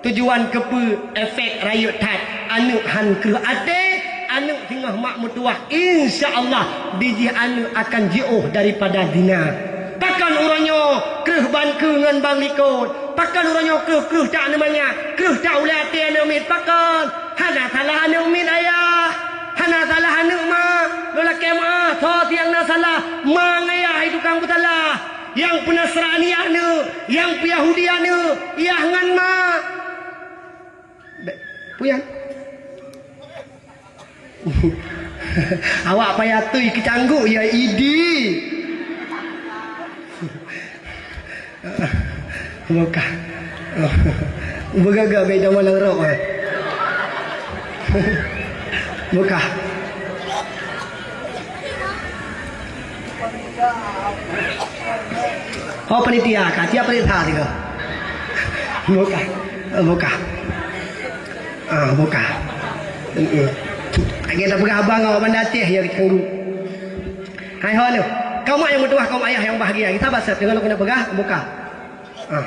Tujuan keupeue? Efek rayeuk that. Aneuk han kreueh até, aneuk singoh mak meutuwah, insya Allah, bijih aneuk akan jiôh daripada zina. Pakon uroe nyoe kreueh ban keue ngon ban likot? Pakon uroe nyoe kreueh-kreueh that aneuk manyak, kreueh that ulée até aneuk miet? Pakon? Hana salah aneuk miet ayah, hana salah aneuk ma. Lôn lakée meuáh, soe nyang na salah? Ma ngon ayah, hai tukang peusalah. Nyang peunasrani aneuk, nyang peuyahudi aneuk, yah ngon ma. Bèk, peue nyan? Awak payah tui keucanggok ya, idi. Buka. Beugagak bèk jameun lam rok, eh. Buka. Oh, panitia ka, tiap panitia tiga. Buka. Buka. Ah, buka. Heeh. Lagèe tapeugah abang awak Banda Aceh ya, keucanggu. Hai, ho, lé. Kaum mak nyang meutuwah, kaum ayah nyang bahagia. Kita baca, deungon lôn keuneuk peugah, buka. Ah.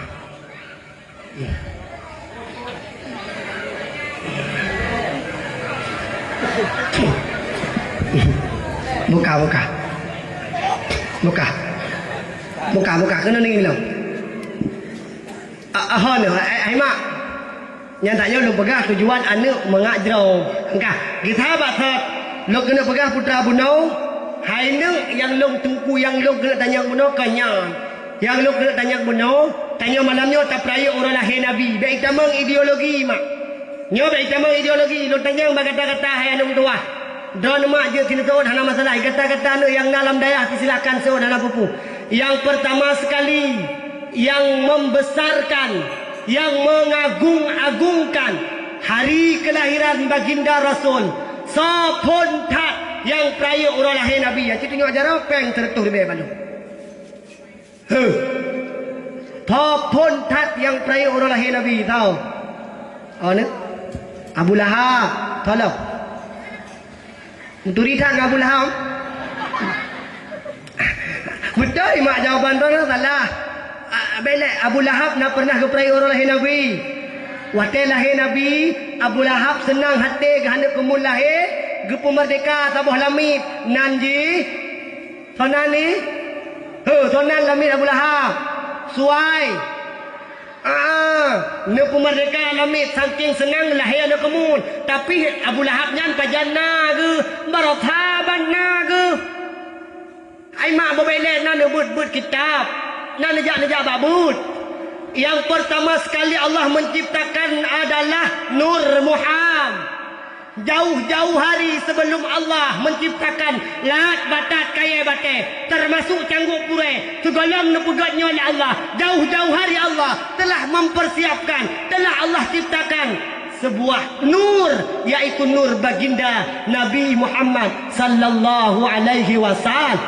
Buka, buka. Buka. Buka, buka. Keuneuk ngieng lom. Ah, ah, ho, lé. Hai, hai, mak. Nyang tanyoe lôn peugah tujuan aneuk mangat jroh. Engkah, gisa bak sot. Lôn keuneuk peugah putra bunoe, hai neuk nyang lôn teungku nyang lôn keuneuk tanyong bunoe kon nyan. Nyang lôn keuneuk tanyong bunoe, tanyoe malam nyoe tapeurayeuk uroe lahé Nabi. Bék itamong ideologi, mak. Nyoe bék itamong ideologi, lôn tanyong bak gata-gata hai aneuk meutuwah. Droeneuh mak jeuet keuneuk seuôt hana masalah. Gata-gata aneuk nyang na lam dayah, silakan seuôt hana peue-peue. Nyang peurtama sekali, nyang membesarkan, nyang mengagung-agungkan hari kelahiran Baginda Rasul, soe phon that nyang peurayeuk uroe lahé Nabi. Nyan cit tunyok jaroe péng seureutôh ribèe bandum. Heuh. Soe phon that nyang peurayeuk uroe lahé Nabi, soe? Oh, ni? Abu Lahab. Tolong. Meuturi that ngon Abu Lahab? Beutôi, mak, jawaban droeneuh salah. Ah, bék lé, Abu Lahab na pernah geupeurayeuk uroe lahé Nabi. Watèe lahé Nabi, Abu Lahab seunang até geuh hana keumuen lahé, geupeumeurdéhka saboh lamiet, nan jih Soe nan ni? Heuh, soe nan lamiet Abu Lahab? Suwai. Ah, neupeumeurdéhka lamiet saking seunang lahé aneuk keumuen. Tapi Abu Lahab nyan pajan na geuh, baroe saban na geuh. Ai mak, bubé lé na neubeuet-beuet kitab. Na neujak-neujak bak beuet. Yang pertama sekali Allah menciptakan adalah Nur Muhammad. Jauh-jauh hari sebelum Allah menciptakan lahat batat kayèe batèe, termasuk cangguek purèe, sigohlom neupeugöt nyoe lé Allah, jauh-jauh hari Allah telah mempersiapkan, telah Allah ciptakan sebuah nur, yaitu nur baginda Nabi Muhammad sallallahu alaihi wasallam.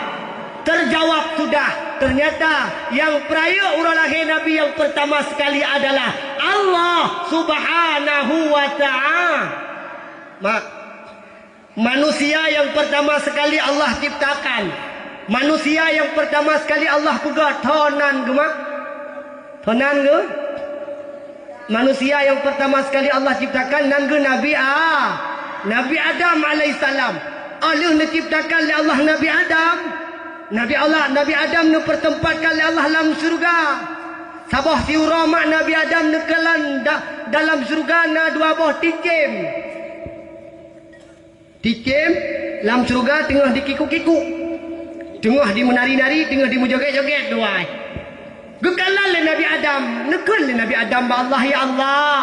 Terjawab sudah, ternyata yang peurayeuk uroe lahé Nabi yang pertama sekali adalah Allah Subhanahu wa Ta'ala. Mak, manusia yang pertama sekali Allah ciptakan, manusia yang pertama sekali Allah peugah, "Tho nan geuh, mak." Tho nan geuh. Manusia yang pertama sekali Allah ciptakan nan geuh Nabi A-, Nabi Adam alaihissalam. Óh lheueh neuciptakan lé Allah Nabi Adam, Nabi Allah, Nabi Adam neupeuteumpatkan lé Allah lam syeuruga. Saboh siuroe mak Nabi Adam neukalon da-, dalam syeuruga na dua boh ticém. Ticém lam syeuruga teungoh dikikuk-kikuk, teungoh dimeunari-nari, teungoh dimeujogét-jogét dua. Geukalon lé Nabi Adam, neukheun lé Nabi Adam bak Allah, "Ya Allah,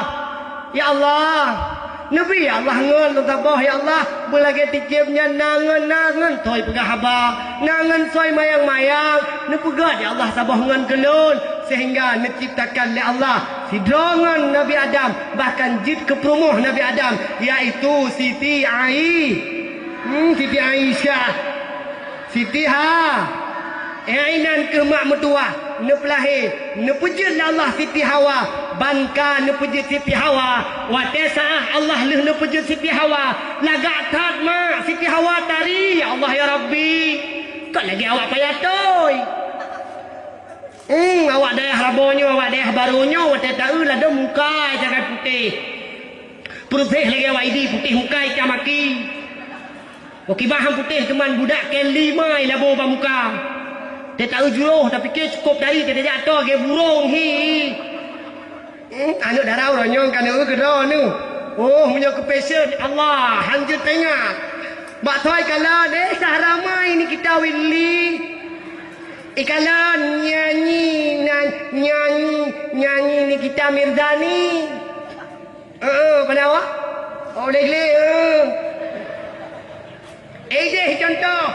ya Allah, neubi Allah ngon lôn saboh, ya Allah, beulagèe ticém nyan na ngon, na ngon soe peugah haba, na ngon soe mayang-mayang, neupeugöt ya Allah saboh ngon keu lôn." Sehingga neuciptakan lé Allah sidroe ngon Nabi Adam, bahkan jeuet keu peurumoh Nabi Adam, yaitu Siti Ai-, hmm, Siti Aisyah. Siti Ha-, eh, inan keuh mak meutuwah, neupeulahé, neupeujeuet lé Allah Siti Hawa, ban ka neupeujeuet Siti Hawa. Watèe saát Allah lheueh neupeujeuet Siti Hawa, lagak that mak Siti Hawa tari, "Ya Allah, ya Rabbi, kon lagèe awak payah toi." Hmm, awak dayah Raboe nyoe, awak dayah Barô nyoe, watèe taeu ladôm muka sagai putéh. Peureuseh lagèe awak Idi, putéh muka itam aki. Meukiban han putéh, teuma budak Kelly mai labo bak muka. Watèe taeu jroh, tapiké cukôp tari, watèe tajak atoe lagèe burông, hi. Hmm, aneuk dara uroe nyoe ka neueu keudroe neuh. Oh, meunyoe keu fashion, Allah, han jeuet teuingat. Bak thoi kalon, eh, sah ramai ni kita Willy. Ikalon nyanyi, nan-, nyanyi, nyanyi ni kita Mirzani. Heeh, pandai awak? Oh, gleh-gleh, heeh. Eh, idéh contoh.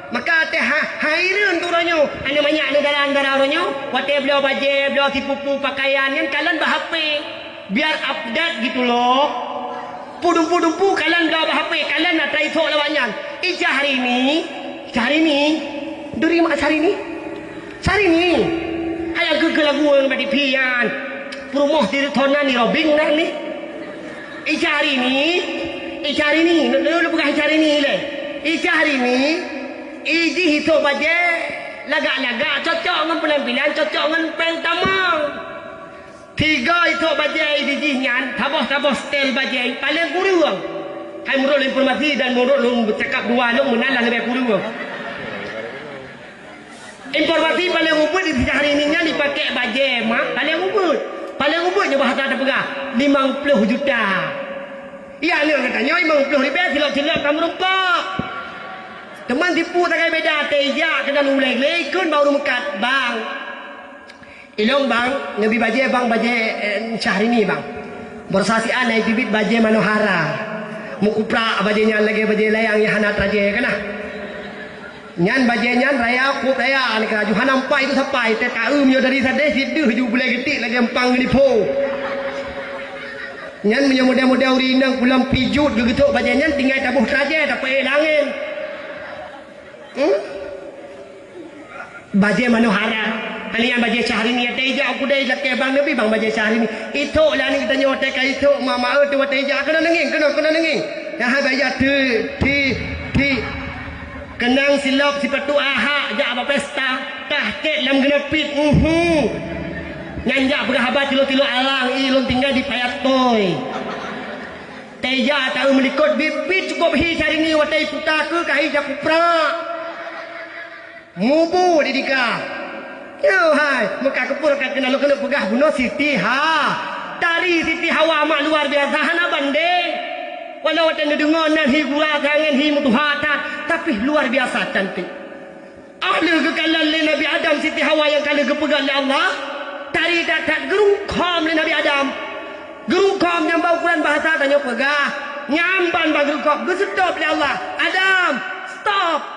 Maka até ha-, hai hireuen tu uroe nyoe. Aneuk manyak aneuk dara-dara uroe nyoe. Watèe bloe bajèe, bloe sipupu, pakaian, nyan kalon bak H P. Biar update gitu loh. Dumpeue-dumpeue kalon bloe bak H P, kalon na teuisok lawak nyan. Ih, Syahrini, Syahrini. Duri mak Syahrini. Syahrini. Hai geugeu lagu ngon badi pian. Peurumoh di Tonan ni Robin nan ni. Ih, Syahrini. Ih, Syahrini. Lu, lu peugah Syahrini lé. Ih, Syahrini. Ih, jih isok bajèe lagak-lagak, cocok ngon penampilan, cocok ngon péng tamong. Tiga isok bajèe di jih nyan, saboh-saboh stel bajèe paleng kureueng. Hai, meunurot lôn informasi dan meunurot lôn cakap dua lôn meunan lah leubeh kureueng. Informasi paleng ubit di Syahrini nyan dipaké bajèe mak paleng ubit. Paleng ubit nyoe bahasa tapeugah limong ploh juta. Iya, aneuk geutanyoe limong ploh ribèe silop-silop ka meurumpok. Teuma tipu sagai beda, teuijak keunan ulèe-lèe ikheun bak ureueng meukat, bang. Ilong bang, neubi bajée bang, bajée, eh, Syahrini bang. Borosa sian na teubiet bajée manohara. Meukuprak bajée nyan lagée bajée layang nyang hana trajée kana. Nyan bajée nyan raya kop raya, neukalaju hana meupai itu sapai, teuka eu meunyoe dari sadeh sideuh ju bulée geutik lagée empang geunipo. Nyan meunyoe model-model ureuëng inong pulang pijut geugeutôk bajée nyan tinggai taboh trajée tapeuék lam angén. Hmm? Bajée manohara. Kalian bajée Syahrini ya teuijak kudai lakée bang neubi bang bajée Syahrini. Ithok lah ni tanyoe teuka ithok mama eu tu teuijak keunoe neungieng keunoe keunoe neungieng. Dah hai bajée ti ti ti. Keunong silop sipatu ahak jak bak pesta, tah kek lam geunapit, uhu. Nyan jak peugah haba tilo-tilo alang, i lôn tinggai di Payatoi. Teja taeu meulikot biet-biet cukop hi Syahrini watée puta keu kahi jak kuprak. Mubu di dika. Yo hai, meuka keupur ka keunan lôn keuneuk peugah bunoe Siti Ha. Tari Siti Hawa mak luar biasa hana bandeng. Walau watée neudeungoe nan hi gura tangen hi meutuha that, tapi luar biasa cantik. Ah lheueh geukalon lé Nabi Adam Siti Hawa nyang ka lheueh geupeugah lé Allah, tari that-that geurungkhom lé Nabi Adam. Geurungkhom nyang bak ukuran bahasa tanyoe peugah, nyan ban bak geurungkhom geuseutop lé Allah. Adam, stop!